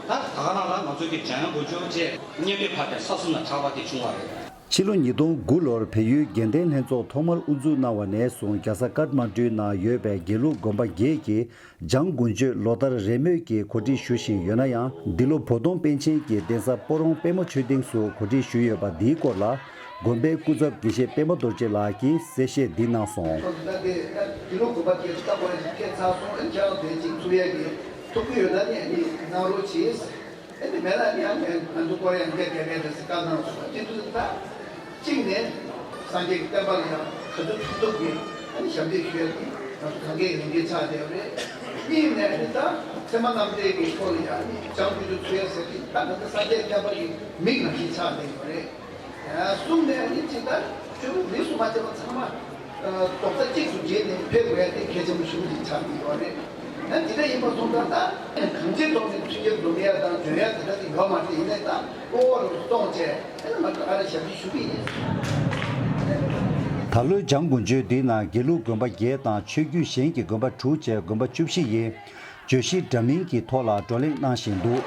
ད་ད་ག་རང་ལ་ང་ཚོ་གི་འཇམ་དབྱངས་དགུན་ཆོས་བཅས་བསྙེན་པའི་ཕ་དེ་ས་གསུམ་ལ་གྲགས་པ་དེ་བྱུང་བ་རེད། ཕྱི་ལོ་ཉིས་སྟོང་དགུ་ལོར་བལ་ཡུལ་དགེ་ལྡན་ལྷན་ཚོགས་ཐོག་མར་དབུ་འཛུགས་གནང་བ་ནས་བཟུང་རྒྱལ་ས་ཀཏ་མན་ཌུའི་ནང་ཡོད་པའི་དགེ་ལུགས་དགོན་པ་བརྒྱད་ཀྱིས་འཇང་དགུན་ཆོས་ལོ་ལྟར་རེས་མོས་ཀྱིས་གོ་སྒྲིག་ཞུ་བཞིན་ཡོད་ན་ཡང་། འདི་ལོ་བོ་དོང་པཎ་ཆེན་གྱི་གདན་ས་སྤ་རོང་པདྨ་མཆོད་རྟེན་སུ་གོ་སྒྲིག་ཞུས་ཡོད་པ་འདིའི་སྐོར་ལ། དགོན་པའི་སྐུ་ཚབ་དགེ་བཤེས་པད་མ་རྡོ་རྗེ་ལགས་ཀྱིས་གསལ་བཤད་འདི་གནང་སོང་། ད་དེ་ད་དེ་ལོ་དགོན་པ་དེ་ལྟ་བུ་རེ་ཞིག་ཕེབས་ཚར་སོང་། ཨ་ནི་ཁྱེད་རང་དེ་གཅིག་ཚུགས་ཡས་ཀྱི་ཐུགས་ཁུར་ཡོད་ན་ནི་ཨ་ནི་གནང་རོགས་གྱིས། ཨ་ནི་མེད་ན་ཨ་ནི་ཡང་ང་ང་ཚོ་སྐོར་ཡང་བསྐྱལ་བསྐྱལ་བསྐྱལ་ཏེ་བཀའ་གནང་སོང་། དེ་དུས་ད་གཅིག་ནས་སངས་རྒྱས་ཀྱི་བསྟན་པ་ལ་ཡང་ག་ཚོད་ཐུབ་ཐུབ་ཀྱིས་ཨ་ནི་ཞབས་འདེགས་ཞུ་ཡས་དེ་ང་ཚོ་གང་གའི་ལས་འགན་ཆགས་བསྡད་པ་རེད། གཉིས་ནས་ཨ་ནི་ད་ཚད་མ་རྣམ་འགྲེལ་གྱི་ཐོག་ལ་ཡང་ཨ་ནི་སྤྱང་ཀི་ཚོ་ཚུད་ཡས་ཟེར་གྱི་ད་ང་ཚོ་སངས་རྒྱས་བསྟན་པ་གི་མིག་ནང་བཞིན་ཆགས་བསྡད་ཡོད་རེད། གསུམ་ནས་ཨ་ནི་ཅི་ལྟར་ཆོས་ལུགས་རིས་སུ་མ་ཆད་པ་ཚང་མ་རྡོག་རྩ་གཅིག་ཏུ་བསྒྲིལ་ནས་ཕེབས་དགོས་ཡ་དེ་གལ་ཆེན་པོ་ཞེ་པོ་ཅིག་ཆགས་ཀྱི་ཡོད་རེད། ཨ་ནི་དེ་འདྲ་ཡིན་པ་སོང་ཙང་ད་གང་ཅིའི་ཐོག་ནས་མཐུན་རྐྱེན་སྒྲུབ་ཡ་དང་འཇོན་ཡ་དེ་འདྲ་དེ་ཡོད་མ་རེད། ཡིན་ནའི་ད་གློ་བོར་གཏོང་བྱས་ཨ་ནི་ང་ཚོ་ཨ་ར་ཞབས་ཕྱི་ཞུ་གི་ཡིན། ད་ལོའི་འཇང་དགུན་ཆོས་འདིའི་ནང་དགེ་ལུགས་དགོན་པ་བརྒྱད་དང་ཆོས་བརྒྱུད་གཞན་གྱི་དགོན་པ་དྲུག་བཅས་དགོན་པ་བཅུ་བཞི་ཡིས། བརྗོད་གཞི་འདྲ་མིན་གྱི་ཐོག་ལ་བགྲོ་གླེང་གནང་བཞིན་འདུག།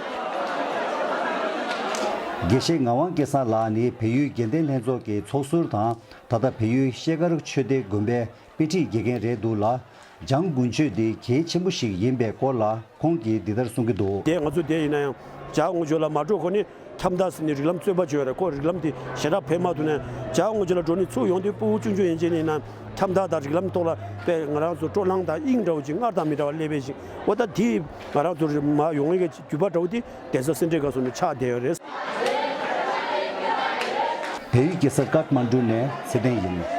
དགེ་བཤེས་ངག་དབང་སྐལ་བཟང་ལགས་ནི་བལ་ཡུལ་དགེ་ལྡན་ལྷན་ཚོགས་ཀྱི་ཚོགས་ཟུར་དང་ད་ལྟ་བལ་ཡུལ་ཤེལ་དཀར་ཆོས་སྡེ་དགོན་པའི་དཔེ་ཁྲིད་དགེ་རྒན་རེད་འདུག་ལ། འཇང་དགུན་ཆོས་འདི་གལ་ཆེན་པོ་ཞིག་ཡིན་པའི་སྐོར་ལ་ཁོང་གིས་འདི་ལྟར་གསུང་གི་འདུག། དེ་ང་ཚོ་དེ་ཡིན་ན་ཡང་འཇང་དགུན་ཆོས་ལ་མ་འགྲོ་གོང་ནས། ཁྱམས་བདག་ཟེར་ནས་རིགས་ལམ་རྩོད་པ་བྱོས་རེད། ཁོ་རིགས་ལམ་དེ་ཞེ་དྲག་ཕན་མ་ཐུབ་ནས་འཇང་དགུན་ཆོས་ལ་འགྲོ་ནས་ཚུར་ཡོང་དུས་སྤུ་གུ་ཆུང་ཆུང་ཡན་ཆད་ནས་ཡིན་ན་ཁྱམས་བདག་དང་རིགས་ལམ་ཐོག་ལ་དཔེ་ང་རང་ཚོ་སྤྲོ་སྣང་དང་དབྱིངས་འདྲ་བོ་ཅིག་སྔར་དང་མི་འདྲ་བ་སླེབས་པའི་ཞིག་འོ་ད་དེ་ང་རང་ཚོ་རེ་མ་ཡོང་ཡས་ཀྱི་རྒྱུད་པ་འདྲ་བོ་དེ་གདན་ས་སེ་འབྲས་དགའ་གསུམ་ནས་ཆགས་བསྡད་ཡོད་རེད། བལ་ཡུལ་རྒྱལ་ས་ཀཏ་མན་ཌུ་ནས་ཚེ་བརྟན་ཡིན།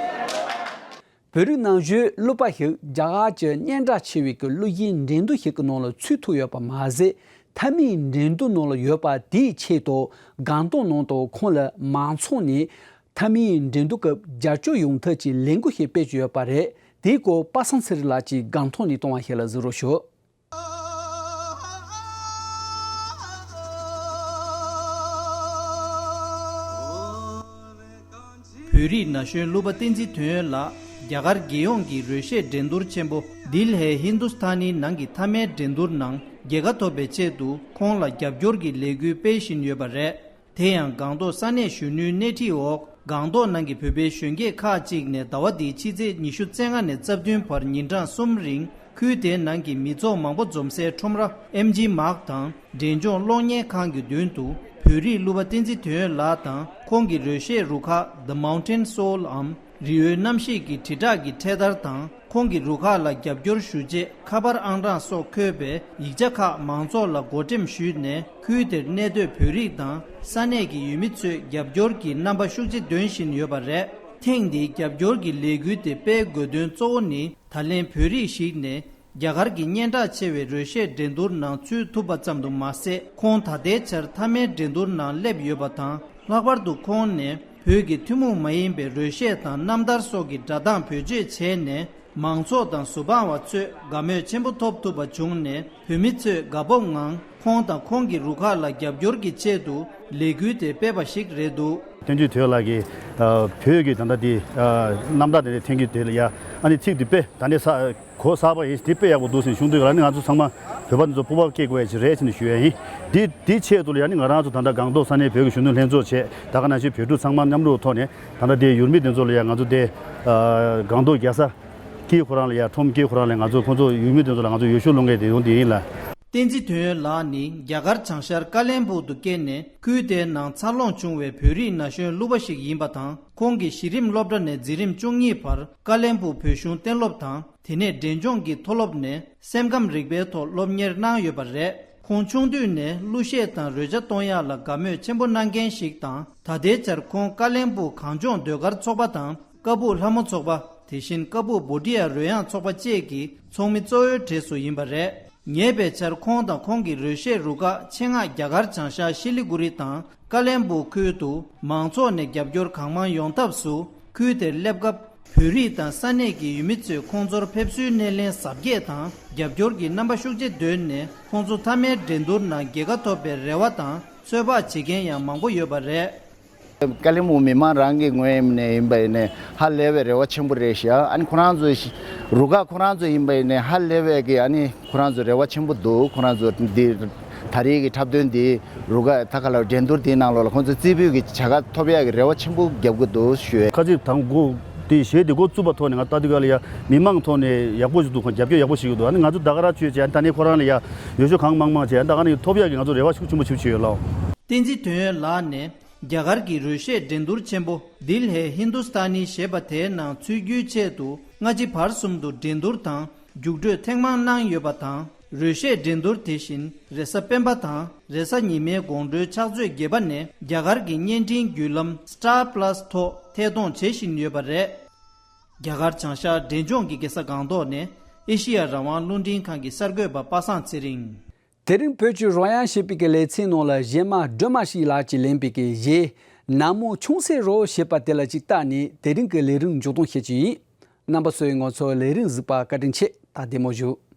བོད་རིགས་ནང་བཞིན་གླུ་པ་ཞིག་རྒྱ་གར་གྱི་སྙན་གྲགས་ཆེ་བའི་གི་གླུ་གཞས་འགྲན་བསྡུར་ཞིག་གི་ནང་ལ་ཚུད་ཐུབ་ཡོད་པ་མ་ཟད། མཐའ་མའི་འགྲན་བསྡུར་ནང་ལ་ཡོད་པ་དེའི་ཆེད་དུ་སྒང་ཏོག་ནང་དུ་ཁོང་ལ་མང་ཚོགས་ནས་མཐའ་མའི་འགྲན་བསྡུར་སྐབས་རྒྱབ་སྐྱོར་ཡོང་ཐབས་ཀྱི་ལས་འགུལ་ཞིག་སྤེལ་གྱི་ཡོད་པ་རེད། དེའི་སྐོར་པ་སངས་ཚེ་རིང་ལགས་ཀྱིས་སྒང་ཏོག་ནས་གཏོང་བ་ཞིག་ལ་གཟིགས་རོགས་ཞུ། བོད་རིགས་ན་གཞོན་གླུ་པ་བསྟན་འཛིན་དོན་ཡོད་ལགས་རྒྱ་གར་རྒྱལ་ཡོངས་ཀྱི་རོལ་གཞས་འགྲན་བསྡུར་ཆེན་པོ་དིལ་ཧེ་ཧིན་དུ་སི་ཐ་ནིའི་ནང་གི་མཐའ་མའི་འགྲན་བསྡུར་ནང་རྒྱལ་ཁ་ཐོབ་པའི་ཆེད་དུ་ཁོང་ལ་རྒྱབ་སྐྱོར་གྱི་ལས་འགུལ་སྤེལ་བཞིན་ཡོད་པ་རེད། དེ་ཡང་སྒང་ཏོག་ས་གནས་གཞོན་ནུའི་སྣེ་ཁྲིད་འོག་སྒང་ཏོག་ནང་གི་བོད་པའི་གཞོན་སྐྱེས་ཁག་ཅིག་ནས་ཟླ་བ་འདིའི་ཕྱི་ཚེས་ཉི་ཤུ་རྩ་ལྔ་ནས་རྩ་བདུན་བར་ཉིན་གྲངས་གསུམ་རིང་ཁུལ་དེའི་ནང་གི་མི་ཚོགས་མང་པོ་འཛོམས་སའི་ཁྲོམ་ར་ཨེམ་ཇི་མཱག་དང་འབྲས་ལྗོངས་གློག་བརྙན་ཁང་གི་མདུན་དུ་བོད་རིགས་གླུ་པ་བསྟན་འཛིན་དོན་ཡོད་ལགས་དང་ཁོང་གི་རོལ་གཞས་རུ་ཁག་The Mountain Soul འམ་རི་བོའི་རྣམ་ཤེས་ཀྱི་དྲིལ་བསྒྲགས་ཀྱི་འཕྲེད་དར་དང་། ཁོང་གི་རུ་ཁག་ལ་རྒྱབ་སྐྱོར་ཞུ་ཆེད་ཁ་པར་ཨང་གྲངས་སོགས་འཁོད་པའི་ཡིག་ཆ་ཁག་མང་ཚོགས་ལ་བགོ་འགྲེམས་ཞུས་ནས་ཁུལ་དེར་གནས་སྡོད་བོད་རིགས་དང་ས་གནས་ཀྱི་ཡུལ་མི་ཚོས་རྒྱབ་སྐྱོར་གྱི་རྣམ་པ་ཤུགས་ཆེ་འདོན་བཞིན་ཡོད་པ་རེད། ཐེངས་འདིའི་རྒྱབ་སྐྱོར་གྱི་ལས་འགུལ་དེ་སྤེལ་དགོས་དོན་གཙོ་བོ་ནི་ད་ལན་བོད་རིགས་ཤིག་ནས་རྒྱ་གར་གྱི་སྙན་གྲགས་ཆེ་བའི་རོལ་གཞས་འགྲན་བསྡུར་ནང་ཚུད་ཐུབ་པ་ཙམ་དུ་མ་ཟད། ཁོང་ད་ལྟའི་ཆར་མཐའ་མའི་འགྲན་བསྡུར་ནང་སླེབས་ཡོད་པ་དང་། ལྷག་པར་དུ་ཁོང་ནས་བོད་ཀྱི་ཐུན་མོང་མ་ཡིན་པའི་རོལ་གཞས་དང་རྣམ་ཐར་སོགས་ཀྱི་སྒྲ་གདངས་བེད་སྤྱོད་བྱས་ནས་མང་ཚོགས་དང་གཟུ་དཔང་བ་ཚོས་དགའ་མོས་ཆེན་པོ་ཐོབ་ཐུབ་པ་བྱུང་ནས་བོད་མི་ཚོས་དགའ་སྤོབས་ངང་ཁོང་དང་ཁོང་གི་རུ་ཁག་ལ་རྒྱབ་སྐྱོར་གྱི་ཆེད་དུ་ལས་འགུལ་དེ་སྤེལ་བ་ཞིག་རེད་འདུག། བསྟན་འཛིན་དོན་ལགས་ཀྱིས་ཨ་བོད་ཀྱི་ད་ལྟ་དེ་ཨ་རྣམ་ཐར་དེ་འདྲ་འཐེན་གྱི་དེ་ལ་ཡ་ཨ་ནི་ཚིག་དེ་དཔེ་ད་ནས་ས་གོ་གསར་པ་ཡིན། དེ་དཔེ་ཡག་པོ་འདུག་ཟེར་ཞུ་འདོད་ལ་ནི་ང་ཚོ་ཚང་མ་བོད་པ་འདི་ཚོ་སྤོབས་པ་སྐྱེ་དགོས་ཡ་ཅིག་རེད་ཟེར་ནས་ཞུ་ཡ་ཡིན། དེ་དེ་ཆེད་དུ་ལ་ཡ་ནི་ང་རང་ཚོ་ད་ལྟ་སྒང་ཏོག་ས་གནས་བོད་ཀྱི་གཞོན་ནུ་ལྷན་ཚོགས་བྱས་ད་ག་ནང་བཞིན་བོད་ཕྲུག་ཚང་མ་མཉམ་རུབ་ཐོག་ནས་ད་ལྟ་དེ་ཡུལ་མི་དེ་ཚོ་ལ་ཡ་ང་ཚོ་དེ་ཨ་སྒང་ཏོག་རྒྱལ་ས་ཀྱི་ཁོ་རང་ལ་ཡ་ཁྲོམ་ཀྱི་ཁོ་རང་ལ་ང་ཚོ་ཁོང་ཚོ་ཡུལ་མི་དེ་ཚོ་ལ་ང་ཚོ་ཡོ་ཤུ་སློང་མཁན་དེ་ཡོང་དེ་ཡིན་ལ། བསྟན་འཛིན་དོན་ཡོད་ལགས་ནི་རྒྱ་གར་བྱང་ཤར་ཀ་ལན་སྦུག་ཏུ་སྐྱེས་ནས་ཁུལ་དེའི་ནང་འཚར་ལོངས་བྱུང་བའི་བོད་རིགས་ན་གཞོན་གླུ་པ་ཞིག་ཡིན་པ་དང་། ཁོང་གིས་གཞི་རིམ་སློབ་གྲྭ་ནས་འཛིན་རིམ་བཅུ་གཉིས་བར་ཀ་ལན་སྦུག་བོད་གཞུང་གཏན་སློབ་དང་། དེ་ནས་འབྲས་ལྗོངས་ཀྱི་མཐོ་སློབ་ནས་སེམས་ཁམས་རིག་པའི་ཐོག་སློབ་གཉེར་གནང་ཡོད་པ་རེད། ཁོང་ཆུང་དུས་ནས་གླུ་གཞས་དང་རོལ་ཆ་གཏོང་ཡག་ལ་དགའ་མོས་ཆེན་པོ་གནང་མཁན་ཞིག་དང་། ད་ལྟའི་ཆར་ཁོང་ཀ་ལན་སྦུག་གངས་ལྗོངས་ཟློས་གར་ཚོགས་པ་དང་། ཀ་སྦུག་ལྷ་མོ་ཚོགས་པ། དེ་བཞིན་ཀ་སྦུག་བྷོ་ཊི་ཡ་རོལ་དབྱངས་ཚོགས་པ་བཅས་ཀྱི་ཚོགས་མི་གཙོ་བོའི་གྲས་སུ་ཡིན་པ་རེད། ཉེ་བའི་ཆར་ཁོང་དང་ཁོང་གི་རོལ་གཞས་རུ་ཁག་ཆེད་མངགས་རྒྱ་གར་བྱང་ཤར་ཤི་ལི་གུ་རི་དང་ཀ་ལན་སྦུག་ཁུལ་དུ་མང་ཚོགས་ནས་རྒྱབ་སྐྱོར་གང་མང་ཡོང་ཐབས་སུ་ཁུལ་དེར་སླེབས་སྐབས། བོད་རིགས་དང་ས་གནས་ཀྱི་ཡུལ་མི་ཚོས་ཁོང་ཚོར་ཕེབས་བསུའི་སྣེ་ལེན་གཟབ་རྒྱས་དང་རྒྱབ་སྐྱོར་གྱི་རྣམ་པ་ཤུགས་ཆེ་བཏོན་ནས་ཁོང་ཚོ་མཐའ་མའི་འགྲན་བསྡུར་ནང་རྒྱལ་ཁ་ཐོབ་པའི་རེ་བ་དང་ཚོད་དཔག་བྱེད་མཁན་ཡང་མང་པོ་ཡོད་པ་རེད། ཀ་ལི་མུ་མི་མང་རང་གི་ངོས་ནས་ཡིན་པ་ཡིན་ནའི་ཧ་ལས་པའི་རེ་བ་ཆེན་པོ་རེད་ཤག་ཨ་ནི་ཁོ་རང་ཚོ་རུ་ཁག་ཁོ་རང་ཚོ་ཡིན་པ་ཡིན་ནའི་ཧ་ལས་པའི་གི་ཨ་ནི་ཁོ་རང་ཚོ་རེ་བ་ཆེན་པོ་འདུག་ཁོ་རང་ཚོ་འདི་ད་རེས་ཀྱི་འཁྲབ་སྟོན་འདི་རུ་ཁག་ད་ག་ལ་འགྲན་བསྡུར་འདིའི་ནང་ལོགས་ལ་ཁོང་ཚོ་རྩེ་ཕུད་ཀྱི་བྱ་དགའ་ཐོབ་ཡག་གི་རེ་བ་ཆེན་པོ་རྒྱབ་ཀྱི་འདུག་ཞུ། ཁ་ཅིག་དང་འགོ་དེ་གཞས་དེ་འགོ་བཙུགས་པ་ཐོག་ནས་ང་ལྟ་དུས་ག་ལ་ཡ་མི་མང་ཐོག་ནས་ཡག་པོ་ཞིག་འདུག་ཁོང་རྒྱབ་སྐྱོར་ཡག་པོ་ཞིག་འདུག་ཨ་ནི་ང་ཚོ་ད་ག་རང་བྱོས་བྱས་ཨ་ནི་ད་ནི་ཁོ་རང་ལ་ཡ་ཡོ་ཤུ་གང་མང་མང་བྱས་ཨ་ནི་ད་ག་ནི་ཐོབ་ཡག་གི་ང་ཚོ་རེ་བ་ཤུགས་ཆེན་པོ་ཞིག་བྱས་ཡོད་ལགས། བསྟན་འཛིན་དོན་ཡོད་ལགས་ནས་རྒྱ་གར་གྱི་རོལ་གཞས་འགྲན་བསྡུར་ཆེན་པོ་དིལ་ཧེ་ཧིན་དུ་སྟ་ནི་ཞེས་པ་དེའི་ནང་ཚུད་རྒྱུའི་ཆེད་དུ་སྔ་ཕྱི་བར་གསུམ་དུ་འགྲན་བསྡུར་དང་རྒྱུགས་སྤྲོད་ཐེངས་མང་གནང་ཡོད་པ་དང་། རོལ་གཞས་འགྲན་བསྡུར་དེ་བཞིན་རེས་གཟའ་སྤེན་པ་དང་རེས་གཟའ་ཉི་མའི་དགོང་དྲོའི་ཕྱག་ཚོད་བརྒྱད་པ་ནས་རྒྱ་གར་གྱི་བརྙན་འཕྲིན་བརྒྱུད་ལམ་Star Plus་ཐོག་ཐད་གཏོང་བྱེད་བཞིན་ཡོད་པ་རེད། རྒྱ་གར་བྱང་ཤར་འབྲས་ལྗོངས་ཀྱི་རྒྱལ་ས་སྒང་ཏོག་ནས་ཨེ་ཤི་ཡ་རང་དབང་རླུང་འཕྲིན་ཁང་གི་གསར་འགོད་པ་པ་སངས་ཚེ་རིང་། དེ་རིང་བོད་ཀྱི་རོལ་དབྱངས་ཞེས་པའི་གི་ལེ་ཚན་ནང་ལ་གཞས་མ་སྒྲོལ་མ་ཞིག་ལགས་ཀྱིས་ལེན་པའི་གི་གཞས་ན་མོ་ཆུང་སེ་རོ་ཞེས་པ་དེ་ལ་ཅིག་བལྟས་ནས་དེ་རིང་གི་ལས་རིམ་མཇུག་སྡོམ་བྱེད་ཀྱི་ཡིན། རྣམ་པ་ཚོས་ང་ཚོའི་ལས་རིམ་གཟིགས་པར་བཀའ་དྲིན་ཆེ། ད་བདེ་མོ་བཞུགས།